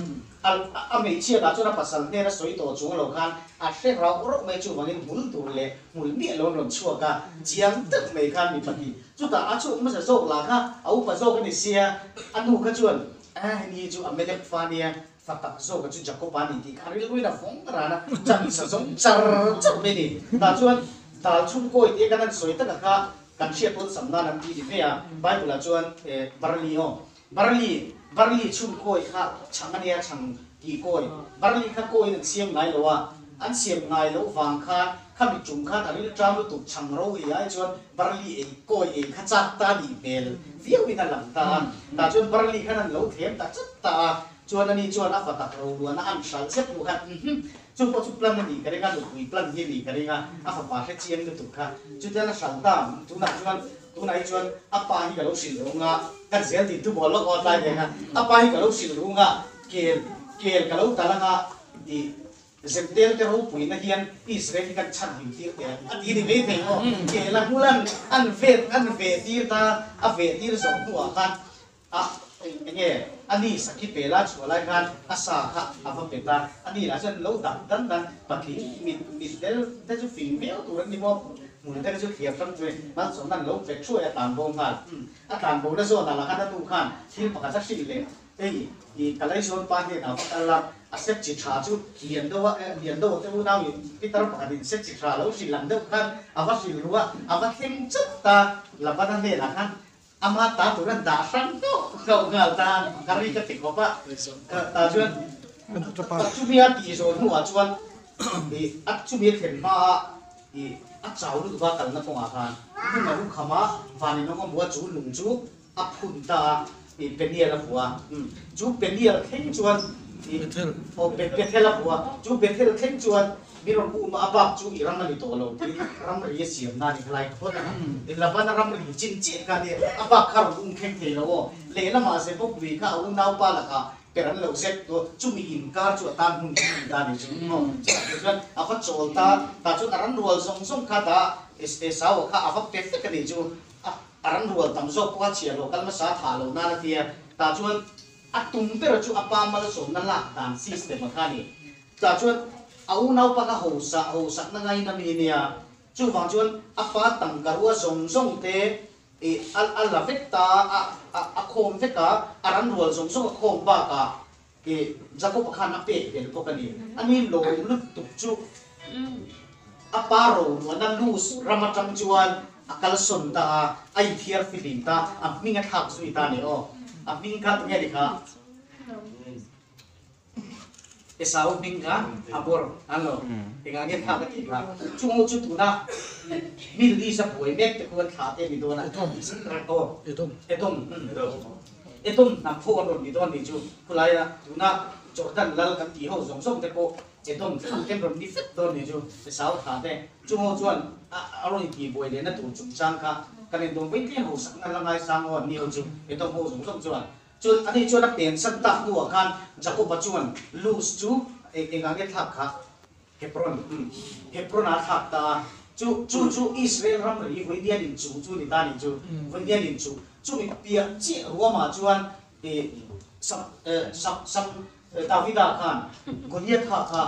a a hmeichhia lah chuan a pasal hnen a sawi tawh chung lo khan a hre rauh rauh mai chuvangin hmul tur leh hmul miah lo an rawn chhuak a, chiang tak mai khan mi pahnih chutah a chhuak hmasa zawk lah kha a upa zawk a ni sia, a nu kha chuan a heni chu a melek fa nia fa tak zawk a chu Jacob-a a ni tih kha a rilruin a vawng ran a, chan sa zawng char char mai a ni. Tah chuan dal chhungkawi tih a kan han sawi taka kha Kan hriat awlsam nan an ti ni mai a, Bible ah chuan barley aw, barley, barley chhun kawi kha chhang a nia, chhang tih kawi, barley kha kawiin an siam ngai lo a, an siam ngai loh vang khan khami tum khan a rilṭam lutuk chhang ro ei ai chuan barley ei kawi ei kha chak ta nih hmel viauin a lang ta a, tah chuan barley khan an lo thlem ta chat ta a, chuan ani chuan a fa tak ro luan a an hralh zet hnu khan umm Chu pawh chu plan a nih ka ring a, nupui plan hi a nih ka ring a, a fapa hre chiang lutuk kha. Chutiang a hral ta, tunah chuan, tunah hi chuan a pa hi ka lo hrilh rung a, ka zel tih thu mawl lawk aw tlai reng a, a pa hi ka lo hrilh rung a, kel, kel ka lo tal ang a, tih Zeptel te ropuina hian Israel hi kan chhan hlim tir teh ang a ti ni mai thei maw? Kel a hmul an, an vet, an veh tir ta, a veh tir zawh hnuah khan A, enge, a ni sakhi pela chhuah lai khan a sa kha a va pet a, a ni lah chuan lo dah dan dan, patling mit mit tel te chu fing viau tur an ni maw, hmul te chu thliar hrang chu malsawmna an lo pet thuai a tlan bo nghal. A tlan bo na zawnah lah khan a nu khan thil pakhat a hrilh leh, hei i ka laizawn pa hnenah va kal a, a sep chi tha chu lian deuh a, lian deuh te unau in pitar pakhat in sep chi tha lo hrilh ang deuh khan a va hrilh ru a, a va thleng chauh ta, Labana hnenah khan Ama ta tur an dah hrang hlauh hlauh nghal ta ka ri ka ti khawp a, tah chuan chumi a tih zawh hnuah chuan ih a chumi a thlen hma a ih a chau lutuk a kalna kawngah khan lung a ru kham a, van in awm a hmu a chu lung chu a phun ta a ih Peniel a hmu a, chu Peniel thleng chuan ih aw Bethel a hmu a, chu Bethel thleng chuan Mi rawn um a bak chu i ram a ni tawh lo tiin ramri a siam na ni khalai ka phawt a. I Labana ramri chin chiah kha nia, a bak kha rawn um thleng thei lo aw. Lehlamah Zebok lui kha a unaupa lakah per an lo zet tawh, chumi inkar chu a tan hmun hi a ni ta ni chu maw. Chutah te chuan a va chawl ta, tah chuan a ran rual zawng zawng kha dah Esau-a kha a va pe vek a ni chu. A ran rual tam zawk pawh a chhiah lo, kal hmasa a thah lo nan a tia. Tah chuan a tum ber chu a pa malsawmna lak dan system a kha a ni. Tah chuan a unaupa kha hosa hosakna ngaina mi nia, chuvang chuan a pa tangka rua zawng zawng te ih a a la vek ta a, a a khawm vek a, a ran rual zawng zawng a khawm bakah ih Jakob-a khan a pek tel bawk a ni. Ani lawm lutuk chu a pa ronuana Luz ram atang chuan a kalsawn ta a, a inthiar fihlim ta, a hming a thlak zui ta a ni aw. A hming kha tunge ni kha? Esau hming kha a bawr an lo engah nge thlak a tih kha chung ho chu tuna Middle East a buai mek te khu an thlah te a ni dawn a aw Edom Edom hnam pawh an rawn ni dawn nih chu khulai a tuna. Jordan lal kan tih ho zawng zawng te pawh Edom thlang ten rawn ni vek dawn ni chu Esau thla te chung ho chuan a rawn intihbuai lehna tur chungchang kha kan en dawn vei tlem ho sakna la ngaisang ho an ni ho chu Edom ho zawng zawng chuan chuan ani chuan a pensan tak hnuah khan Jakoba chuan Luz chu engah nge thlak kha Hebron Hebron a thlak ta a chu chu chu Israel ramri Vawidian in chu chu ni ta ni chu Vawidian in chu chumi piah chiah ruamah chuan i sak sak sak Davida khan Goliatha kha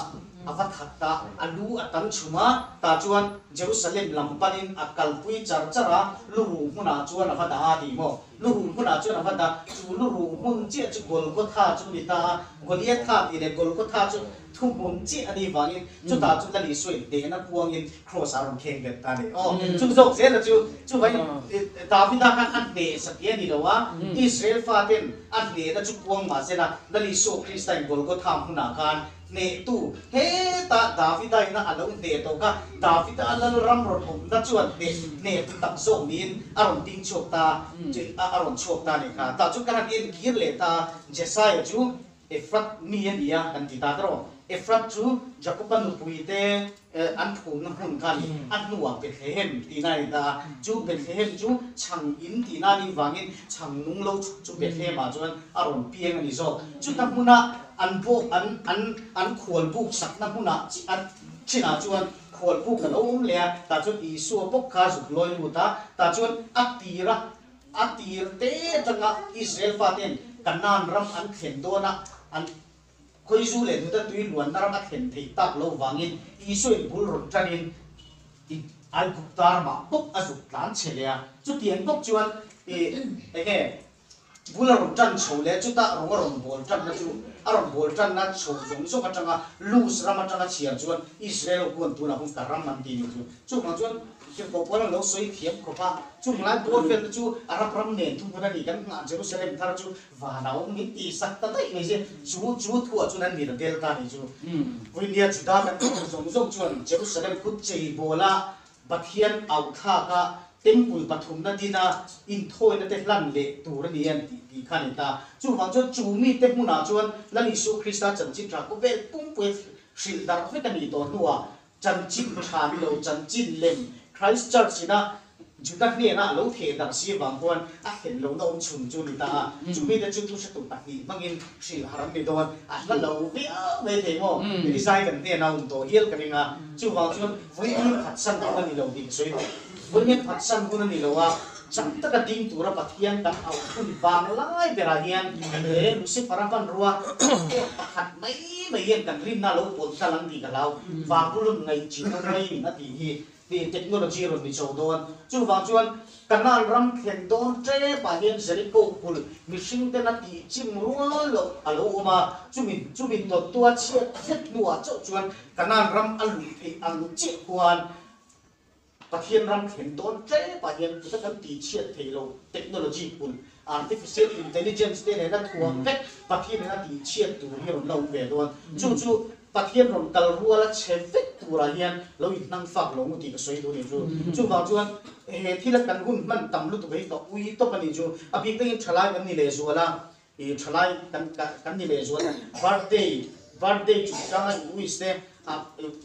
a va that ta, a lu a tan chhum a, tah chuan Jerusalem lam panin a kalpui char char a, luruh hmunah chuan a va dah a tih maw? Luruh hmunah chuan a va dah, chu luruh hmun chiah chu Golgotha chu ni ta a, Goliatha tih leh Golgotha chu thuhmun chiah a nih vangin chutah chu Lal Isua in hnehna puangin Kraws ah a rawn kheng bet ta a ni. Aw, chu zawk zela chu chuvangin Davida khan a hneh satih a ni lo a, Israel faten a hnehna chu puang mah sela Lal Isua Krista in Golgotha hmunah khan hnehtu hetah Davida ina a lo hneh tawh kha Davida Lalram rawn awmna chuan hneh hnehtu tak zawk niin a rawn ding chhuak ta a rawn chhuak ta a ni kha. Tah chu ka han en kir leh ta a, Jesaia chu Efrat mi a ni a, kan ti ta tawh. Efrat chu Jakoba nupuite an phumna hmun kha a ni. A hnuah Bethlehem tihna a ni ta a. Chu Bethlehem chu chhang in tihna a nih vangin chhang nung lo chhuk chu Bethlehem-ah chuan a rawn piang a ni zawk. Chuta hmuna an bawk an an an khual buk sakna hmunah chinah chuan khual buk a lo awm leh a, tah chuan Isua bawk kha zuk lawi lut a, tah chuan a tira A tir te atanga Israel faten Kanaan ram an thlen dawna an Khawizu leh Juda tui luanna ram a thlen theih tak lo vangin Isuain bul rawn tanin Aigupta ramah bawk a zuk tlan che leh a. Chutiang bawk chuan enge bul a rawn tan chho leh chutah rawng a rawn bawl tanna chu a rawn bawl tanna chho zawng zawng atanga Luz ram atanga chhiar chuan Israel ho khuan tunah hun ka ram an ti nih chu. Chuvang chuan Tirhkoh Paul an lo sawi thiam khawp a, chung lai pawl vel te chu Arab ram nen thuhmun a ni, kan nghah Jerusalem thar chu van a awm min tih sak ta daih mai che, chu chu thuah chuan an ni ta tel ta ni chu. Vawinia Juda kan tih zawng zawng chuan Jerusalem khut chei bawla Pathian auh thlak a, Temple pathumna dina inthawina te hlan leh tur a ni an tih tih kha a ni ta. Chuvang chuan chu mite hmunah chuan Lal Isua Krista chanchin tha khawvel pumpuia hrilh darh vek a nih tawh hnuah Chanchin tha ni lo, chanchin lem Christ Church ina Juda hnena a lo theh darh si avang khuan a thlen lohna awm chhun chu ni ta a. Chumi te chu thuhretu pahnih hmangin hrilh har an ni dawn. A hla lo viau mai thei maw? Rizai kan hnena awm tawh hial ka ring a. Chuvang chuan vawiin phatsan hun a ni lo tih ka sawi duh. Vawiin phatsan hun a ni lo a, chak taka ding tura Pathian kan auh hun vang lai berah hian he Lucifer-a hmanrua pakhat mai mai hian kan rinna lo pawlh thlal ang tih ka hlau. Babulon ngaihchin a mai a tih hi tih technology rawn ni chho dawn. Chuvang chuan Canaan ram thlen dawn tepah hian Jericho kulh mihring ten a tih chim rual loh a lo awm a, chumi chumi dawttua chhiat zet hnuah chauh chuan Canaan ram a luh theih ang chiah khuan Pathian ram thlen dawn tlepah hian tuta kan tih chhiat theih lo technology kulh artificial intelligence te nena thuam vek Pathian in a tih chhiat tur hi rawn la awm ve dawn. Chu chu Pathian rawn kal rual a chhe vek turah hian lo inhnang fak lo ngu tih ka sawi duh a nih chu. Chuvang chuan he thila kan hun hman tam lutuk hi ka ui tawp a nih chu. A bik takin thalai kan ni lehzual a, I thalai kan kan ni leh zual a, birthday birthday chungchanga in wish te a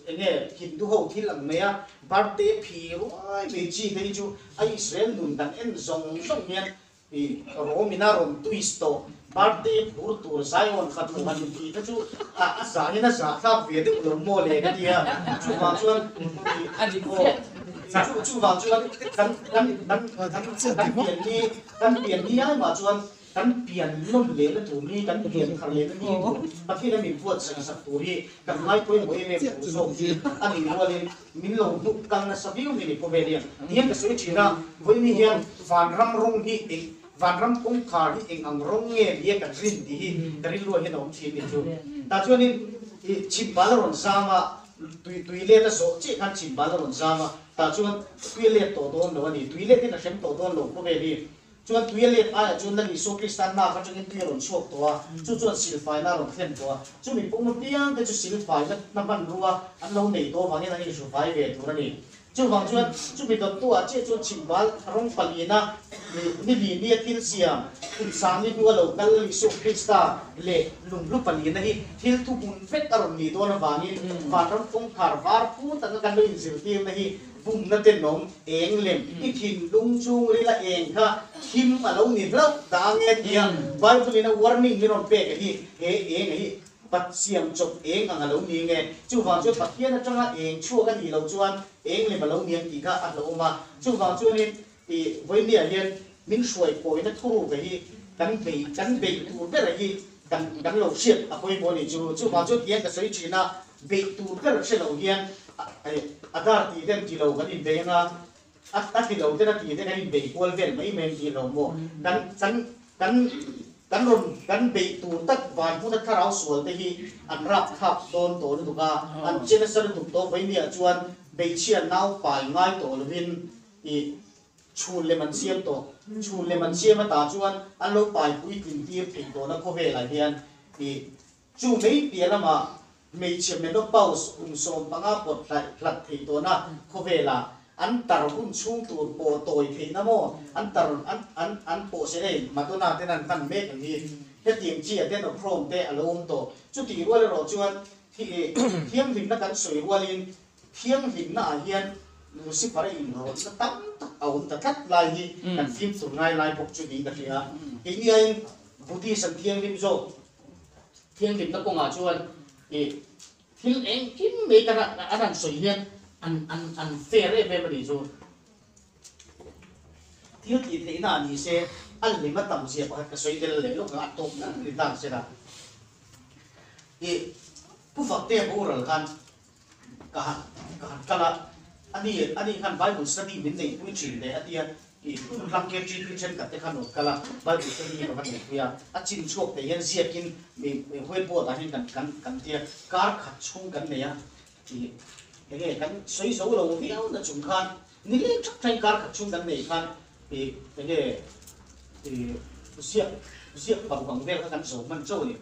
enge Hindu ho thil ang mai a, birthday phi ruai mai chi te hi chu a Israel nun kan en zawng zawng hian i Rome in a rawn twist tawh birthday phur tur Zion fanu han intih te chu a a zah hian a zah thlak ve deuh lo maw le ka ti a, chuvang chuan i aw chuvang chuan kan kan kan kan pian ni kan pian ni ai mah chuan Kan pian nawn lehna tur hi, kan pian thar lehna ni tur, Pathian a min buatsaih sak tur hi kan ngai pawimawh em em tur zawk hi a nih rualin min lo hnuk kal nasa viau mai ni khawvel hian. Tihian ka sawi thin a, vawiin hian vanram rawng hi eng, vanram kawngkhar hi eng ang rawng nge nia kan rin tih hi ka rilruah hian a awm thin ni chu. Tah chuanin i chhimbal a rawn zam a, tui tui let a zawh chiah khan chhimbal a rawn zam a, tah chuan tui a let tawh dawn lo a ni, tui let in a hrem tawh dawn lo khawvel hi. Chuan tui a let aiah chuan Lal Isua Krista nak atangin tui a rawn chhuak tawh a, chu chuan silfaina a rawn thlen tawh a. Chumi pawm apiang te chu silfaina na hmanrua an lo nei tawh avangin an inhrufai ve tur a ni. Chuvang chuan chumi dawttu-ah chiah chuan chhimval rawng palina ni li nia thil siam kum sangni hnua lo kal Isua Krista leh lunghlu palina hi thil thuhmun vek a rawn nih dawn avangin vanram kawngkhar var phut anga kan lo inzirtirna hi bumna tenawm eng lem i thinlung chungrila eng kha thim a lo ni hlauh ta ange tia Bible-in a warning min rawn pek a hi he eng a hi Pathian chawp eng ang a lo ni nge? Chuvang chuan Pathian atanga eng chhuak a nih loh chuan eng lem a lo ni ang tih kha a hlauhawm a. Chuvang chuanin i vawinia hian min hruai pawina thuruk a hi kan bei kan beih tur ber a hi kan kan lo hriat a pawimawh a nih chu. Chuvang chuan tihian ka sawi thin a, beih tur ber hre lo hian a dar tih ten ti lo kan inbei anga, a ti lo ten a tih te kan inbei kual vel mai mai an tih lo maw? Kan kan kan kan rawn kan beih tur tak van hmuna thlarau sual te hi an rap thlak dawn tawh lutuk a, an che nasa lutuk tawh vawinia chuan hmeichhia nau pai ngai tawh lovin i chhun lem an siam tawh. Chhun lem an siam ata chuan an lo pai puitlin tir theih tawhna khawvelah hian i Chu mai piah lamah hmeichhe menopause kum 15 pawt hlaih hlat thei tawhna khawvelah an tar hun chhung tur pawh tawi theihna maw an tar an an an pawh se ei Madonna ten an hman mek ang hi hetiang chi adenochrome te a lo awm tawh. Chutih rual erawh chuan thi thianghlimna kan sawi rualin thianghlimna ah hian Lucifer a inrawlhna tam tak a awm ta tlat lai hi kan fimkhur ngai lai bawk chu niin ka hria. Keiniain Buddhist an thianghlim zawk. Thianghlimna kawngah chuan ih thil engkim mai ka an han sawi hian an an an fair em em a nih chu. Thil tih theihna a ni se a lem a tam zia pakhat ka sawi tel leh lawk ang a tawp nan ni ta se la. Ih Pu Faktea boral khan Ka han ka han kal a, ani ani khan Bible study min neihpui thin leh a tia, i hlang KTP thenkhat te khan rawn kal a, Bible study hi ka va neihpui a, a chin chhuak te hian ziakin mi whiteboard ah hian kan kan kan tia, kar khat chhung kan nei a, i enge kan sawi zo lo viau na chung khan nileng thak thain kar khat chhung kan nei khan i enge i ziak ziak paruk ang vel kha kan zo hman chauh a ni.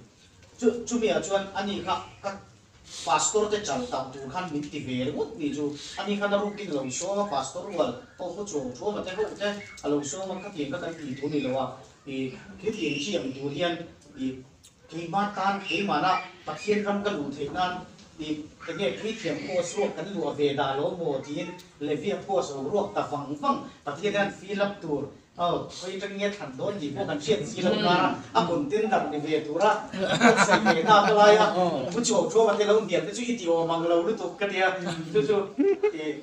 Chu chumi ah chuan ani kha ka Pastor te chal tauh tur khan min ti ve ringawt ni chu. Ani khan a rukin a lo sawm a, Pastor rual ho khaw chuang thuam a te ho te a lo sawm a, khatiang kha kan ti tur ni lo a, i khitiang chi ang tur hian i keimah tan keimahna Pathian ram ka luh theih nan i enge puithiam post ruak kan luah ve dah lo maw tiin Levia post lo ruak ta vang vang Pathian hian fill up tur Aw, khawi atang nge thlan dawn tih pawh kan hriat si lo kar a, a contender ni ve tura buatsaih ve na ka lai a, pu Chuau Thuama te lo hniam te chu i ti awm ang lo lutuk ka tia, chu chu ih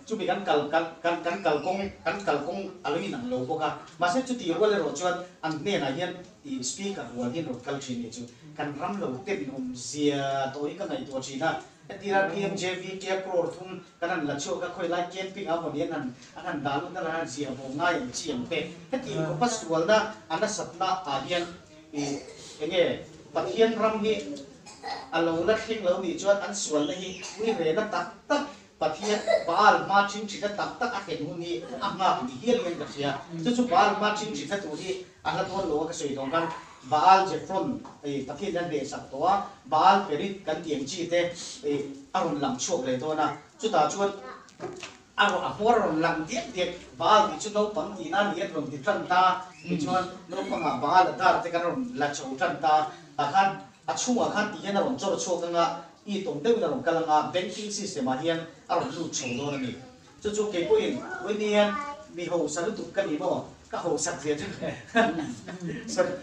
chumi kan kal kan kan kan kalkawng kan kalkawng a lo inang lo bawk a, mahse chutih rual erawh chuan an hnenah hian ih speaker rual hian rawn kal thin ni chu kan ram lo ten awmzia tawh hi ka ngaihtuah thin a. Hetira PMJV Kia crore thum kan han la chhuak a, khawi lai camping ah mawni an han an han dah lut na han ziah vawng ngai ang chi ang te. Heti khawpa sualna a nasatna ah hian ih enge Pathian ram hi a lo la thleng lo nih chuan an sualna hi ui rehna tak tak Pathian Baal hma thinthina tak tak a thlen hun hi a nghak ni hial hian ka hria. Chu chu Baal hma thinthina tur hi A hla dawn lo a ka sawi dawn khan Baal Zephon i Pathian hian hnehsak tawh a, Baal Perit kan tih ang chi te i a rawn lang chhuak leh dawn a, chutah chuan a rawn a hmawr a rawn lang diak diak, Baal tih chu naupang tihna a ni an rawn ti tan ta, tichuan naupangah Baal a dar te kan rawn la chho tan ta, tah khan a chhungah khan tih hian a rawn chawr chhuak anga i tawm deuhin a rawn kal anga banking system ah hian a rawn lut chho dawn a ni. Chu chu kei pawhin Winnie-a mi hausa lutuk ka ni maw? Ka hausak zia chu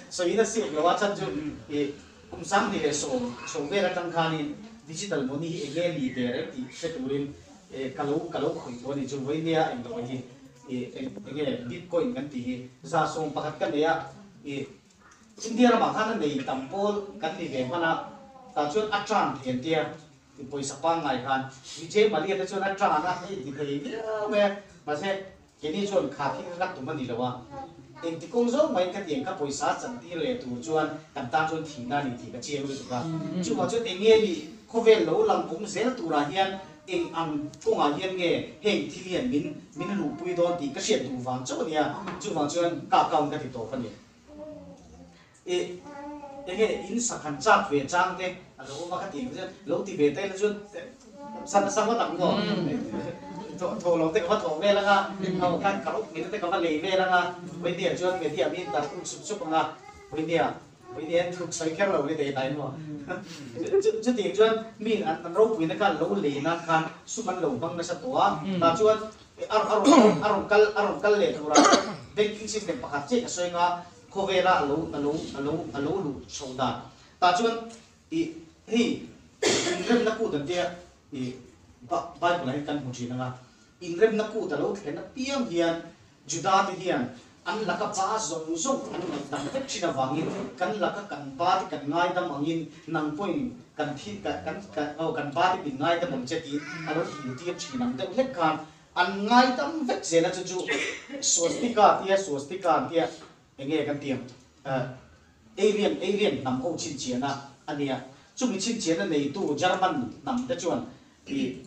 sawiin a siak lo a, chhan chu ih kum 2010 chho vel atang khanin digital money hi enge ni ve reng tih hre turin ka lo ka lo khawih tawh a ni. Chu Winnie-a englo hi ih enge bitcoin kan tih hi 111 ka nei a, ih India ramah khan a nei tam pawl kan ni ve hman a, tah chuan a tan thei an tia. I pawisa pangngai khan Vijay Mallya te chuan a tan a, hei ti thei viau mai a, mahse keini chuan kha thil kha ka tum a ni lo a, engti kawng zawng maiin ka tiang kha pawisa chan tir leh tur chuan kan tan chuan thihna a ni tih ka chiang lutuk a. Chuvang chuan eng nge ni khawvel lo lang awm zel turah hian eng ang kawngah hian nge heng thil hian min min luhpui dawn tih ka hriat duh vang chauh a nia, chuvang chuan ka account ka ti tawp a ni. I enge in sak han chak ve chang te a lo awm a ka tih ang chuan lo ti ve ta ila chuan san a sa ngawt ang maw? Thawh thawh lo te ka va thawh vel anga, aw khan ka rawp mila te ka va lei vel anga, Vainia chuan media mi in tar uk sup sup anga, Vainia, Vainia an thuk sawi kher lo ni thei hnai maw? Chutiang chuan mi an ropuina kha lo lei nan khan sum an lo hmang nasa tawh a, tah chuan a rawn a rawn kal a rawn kal leh turah chuan banking system pakhat chiah ka sawi anga khawvela a lo a lo a lo a lo luh chho dan. Tah chuan ih hei inremna kut an tia ih Bible ah hian kan hmu thin anga inremna kut a lo thlen apiang hian Juda te hian an laka ba zawng zawng an ngaihdam vek thin avangin kan laka kan ba te kan ngaidam angin nang pawhin kan thi kan kan aw kan ba te min ngaidam ang che tiin a lo hil tir thin ang deuh hlek khan an ngaidam vek zel a chu chu Swastika tia Swastika an tia Enge kan ti ang? Alien, Alien hnam ho chhinchhiahna a nia. Chumi chhinchhiahna neitu German hnam te chuan i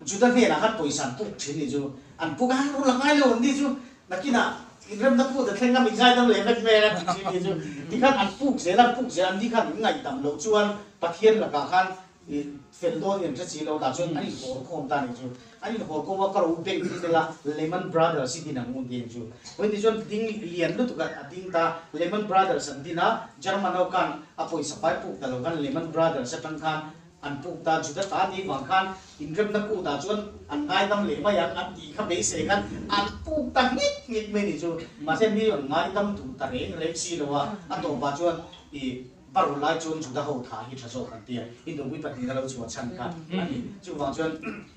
Juda hnenah khan pawisa an puk thin nih chu. An puk a, rul a ngai lo an ni chu. Nakinah inremna put a thleng a, min ngaidam leh vek vel a ti thin nih chu. Tikhan an puk zel a, an puk zel a, an ni khan min ngaihdam loh chuan Pathian lakah khan I fel dawn in hre si lo tah chuan an inhawl khawm ta nih chu. An inhawl khawm a, ka ro bank hi tel a, Lehman Brothers hi din ang un ti ang chu. Vawiin ti chuan ding lian lutuk a ding ta, Lehman Brothers an din a, German ho khan a pawisa fai puk ta lo khan Lehman Brothers atang khan an puk ta, Juda ta ni vang khan inremna kutah chuan an ngaidam leh mai ang an tih kha beisei khan an puk ta ngit ngit mai nih chu. Mahse mi an ngaidam duh ta reng reng si lo a, a tawpah chuan i Baru lai chuan Juda ho tha hi tha zawk an ti a, Indopui pahnihna lo chhuah chhan kha a ni. Chuvang chuan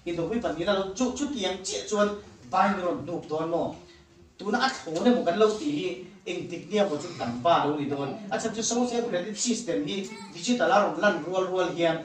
Indopui pahnihna lo chu chutiang chiah chuan Bible rawn hnuk dawn maw? Tuna a thlawn emaw kan lo tih hi engtik nia maw chu kan ba lo ni dawn. A chhan chu social credit system hi digital a rawn lan rual rual hian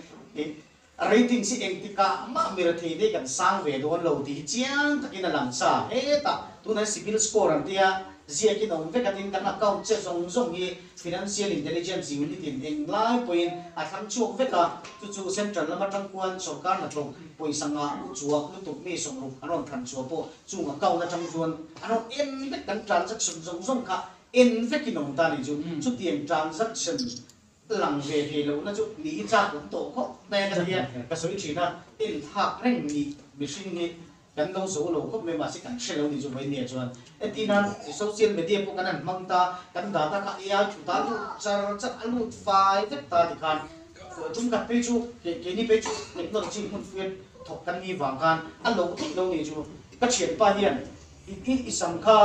ratings hi engtikah mah mirethei te kan sang ve dawn lo tih hi chiang takin a lang sa. Hetah tunah CIBIL score an tia ziakin a awm vek a tin kan account che zawng zawng hi Financial Intelligence Unit in englai pawhin a thlang chhuak vek a, chu chu Central lama tang khuan sawrkar hnathawk pawisa ngah u chuak lutuk mi sawmruk an rawn thlan chhuah pawh chung account atang chuan an rawn en vek kan transaction zawng zawng kha en vekin a awm ta a nih chu. Chutiang transaction Lang ve thei lohna chu ni hi chak awm tawh khawp mai a ka ti a, ka sawi thin a, enthlak reng ni mihring hi kan lo zo lo khawp mai mahse kan hre lo ni chu vawinia chuan entir nan social media pawh kan han hmang ta, kan data kha AI thu ta lut char char a lut fai vek ta tikhan tum khat phei chu keini phei chu technology hmun fuian thawk kan ni vang khan a lo theih lo ni chu ka thianpa hian I i sam kha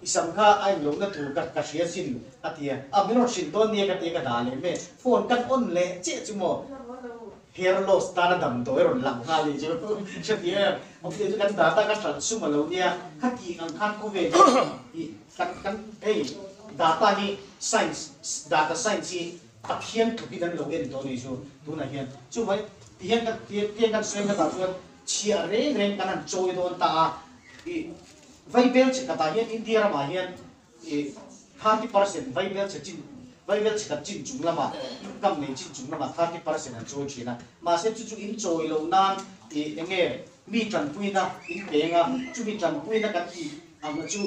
i sam kha a inlohna tur ka ka hria sin a ti a, a min rawn hrilh dawn nia ka ti a ka dah leh mai, phone kan on leh chiah chu maw hair loss tana damdawi a rawn lang nghal nih chu hre ti em, awmzia chu kan data ka hralh sum a lo nia khatih ang khan khawvel hi i kan kan hei data hi science data science hi Pathian tlukin an lo en tawh nih chu tunah hian chuvai tihian kan tihian kan sawi khatah chuan chhiah reng reng kan han chawi dawn ta a. I Vaibel che khatah hian India ramah hian i 30% Vaibel che chin Vaibel che khat chin chung lamah income nei chin chung lamah 30% an chawi thin a. Mahse chu chu in chawi loh nan i enge mi tanpuina in peng a, chumi tanpuina kan tih ang chu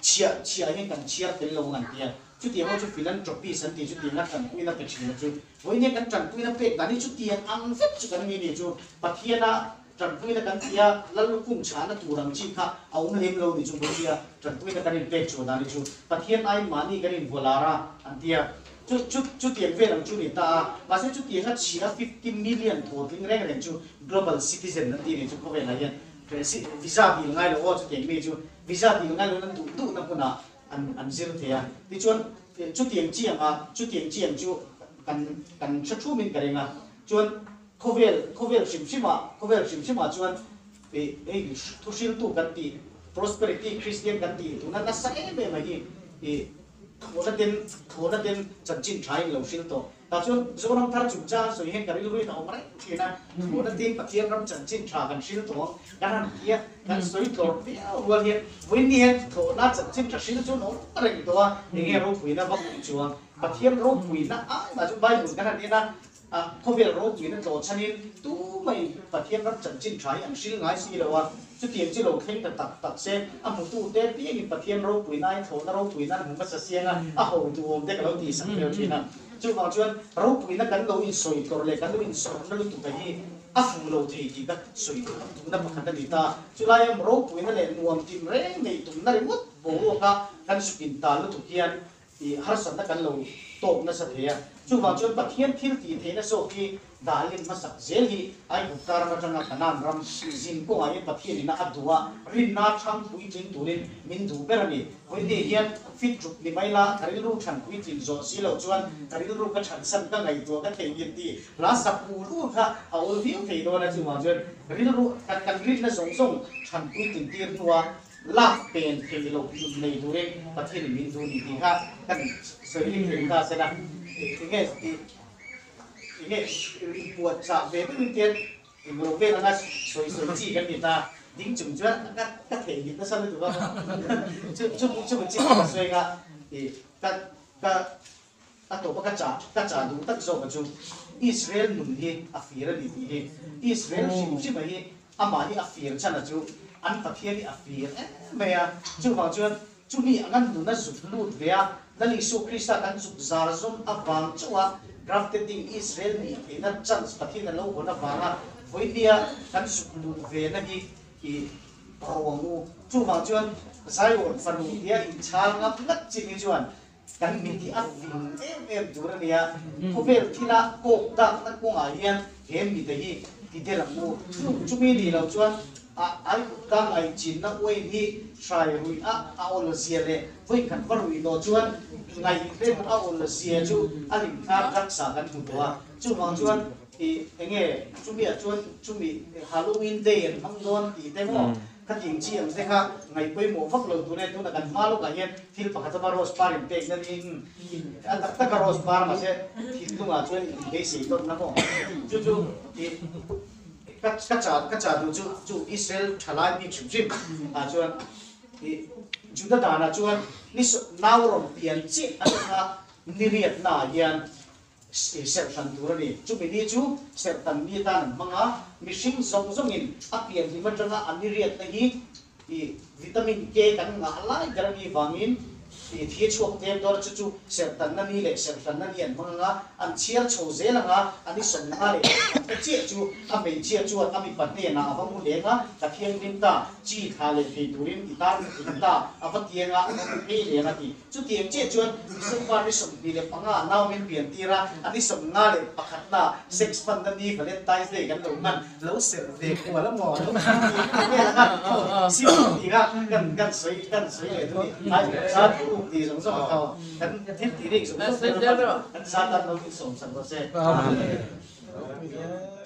chhiah chhiah hian kan chhiar tel lo ang an ti a. Chutiang ho chu philanthropist an tih chutianga tanpuina pe thin chu vawiin kan tanpuina pek dan hi chutiang ang vek chu kan ni ni chu Pathiana Tanpuina kan ti a, Lal lukhum chhahna tur ang chi kha a awm lem lo ni chu Bawlhia tanpuina kan inpek chhuah dan hi chu Pathian aiin mahni kan invualar a an ti a, chu chu chutiang vel ang chu ni ta a, mahse chutianga chhia 50 million thaw tling reng reng chu global citizen an ti ni chu khawvelah hian visa dil ngai lo aw chutiang mi chu visa dil ngai loin an duh duhna hmunah an an zir thei a, tichuan chutiang chi anga chutiang chi ang chu kan kan hre thumin ka ring a, chuan Khawvel, khawvel hrim hrimah, khawvel hrim hrimah chuan ih hei thuhriltu kan tih, prosperity Christian kan tih tuna nasa em em a hi ih thawhna ten, thawhna ten chanchin tha in lo hril tawh. Tah chuan Zoram thar chungchang sawi hian ka rilruin a awm reng thin a, thawhna tin Pathian ram chanchin tha kan hril tawh ang kan han ti a, kan sawi tlawrh viau rual hian vawiin hian thawhna chanchin tha hril chu an awm reng tawh a, enge ropuina vak awm chuang Pathian ropuina ai mah chu Bible kan han en a, A khawvel ropuina tlawh chhanin tumai Pathian ram chanchin tha hi an hril ngai si lo a, chutiang chu lo thleng ta tak tak se, a hmutute piangin Pathian ropuina ai thlawhna ropuina an hmu hmasa siang a, a ho duhawm te ka lo tihsak vel thin a. Chuvang chuan ropuina kan lo insawi tlawrh leh kan lo insawrhna lutuk a hi. A fuh lo thei tih ka sawi duhna pakhat a ni ta. Chulai am ropuina leh nuam tinreng neih tumna ringawt boruaka kan sukin ta lutuk hian i harsatna kan lo tawk nasa thei a. Chuvang chuan Pathian thil tih theihna zawk hi dah len hmasak zel hi Aigupta ram atanga Kanaan ram zin kawngah hian Pathian ina a duh a, rinna thang puitling turin min duh ber a ni. Vawiin hian fit rup ni mai la, ka rilru than puitlin zawh si loh chuan ka rilru ka thansan ka ngaihtuah ka theihnghilh tih hla sak ul ul kha a ul viau thei dawn a. Chuvang chuan rilru kan rinna zawng zawng than puitlin tir hnua lak pen thei loh nun nei turin Pathianin min duh ni tih kha kan sawi ring thei ta sela. Enge tih enge inpuat chah ve deuhin tian englo vel anga sawi sawi chi kan ni ta ding chung chuan ka ka theihnghilh nasa lutuk a chu chu chumi chi ka sawi anga ih ka ka A tawpa ka chah ka chah duh tak zawk a chu Israel nun hi a fir a ni tih hi. Israel hrim hrima hi amah hi a fir chhan a chu an Pathian hi a fir em mai a. Chuvang chuan chumi anga nun a zuk lut ve a, Lal Isua Krista kan zuk zar zawm avang chauh a grafted ding Israel nih theihna chance Pathian a lo hawn avanga vawinia kan zuk lut ve na hi i ro ang u. Chuvang chuan Zion fanu tia inchhal ngam ngat chin hi chuan Kan mit hi a fing em em tur a nia, khawvel thila kawk dakna kawngah hian he mite hi ti del ang u. Chumi nih loh chuan a Aigupta ngaihchinna uain hi hrai ruih a a awl zia leh vawikhat va ruih tawh chuan ngaihrem a awl zia chu a rinthar drugs ah kan hmu tawh a. Chuvang chuan i enge chumi ah chuan chumi Halloween day an hmang dawn tih te maw Khating chi ang te kha ngaih pawimawh vak lo tur e, tuna kan hma lawkah hian thil pakhat awm a, rose par inpekna niin a tak tak a rose par mahse thinlungah chuan inbeisei tawnna maw chu chu ih ka ka chah ka chah duh chu chu Israel thalai bik hrim hrim ah chuan ih Juda danah chuan ni nau rawn pian chiah atanga ni riatna ah hian Serh hran tur a ni. Chumi ni chu serh tan mi atan an hmang a, mihring zawng zawngin a pian hlim atanga a ni riatna hi i vitamin K kan ngah lai ber a nih vangin i thi chhuak tlem dawn a, chu chu serh tanna ni leh serh hranna ni an hmang ang a, an chhiar chho zel ang a, a ni 50 leh pakhat te chiah chu a hmeichhia chuan a mipa hnenah a va mu leng a, ka thianghlim ta, chi thla leh thei turin i tan ka tling ta, a va tiang a, a va mu phei leng a ti. Chutiang chiah chuan December ni 25 ah nau min pian tir a, a ni 51 na sex hmanna ni Valentine's Day kan lo hman lo serh ve kual a maw lo ti vel a sim tih kha kan kan sawi kan sawi leh duh ni ai sa thu uk tih zawng zawng a tho kan thil tih rik zawng zawng te kan sa tan lo min sawm sak rawh se. Amen.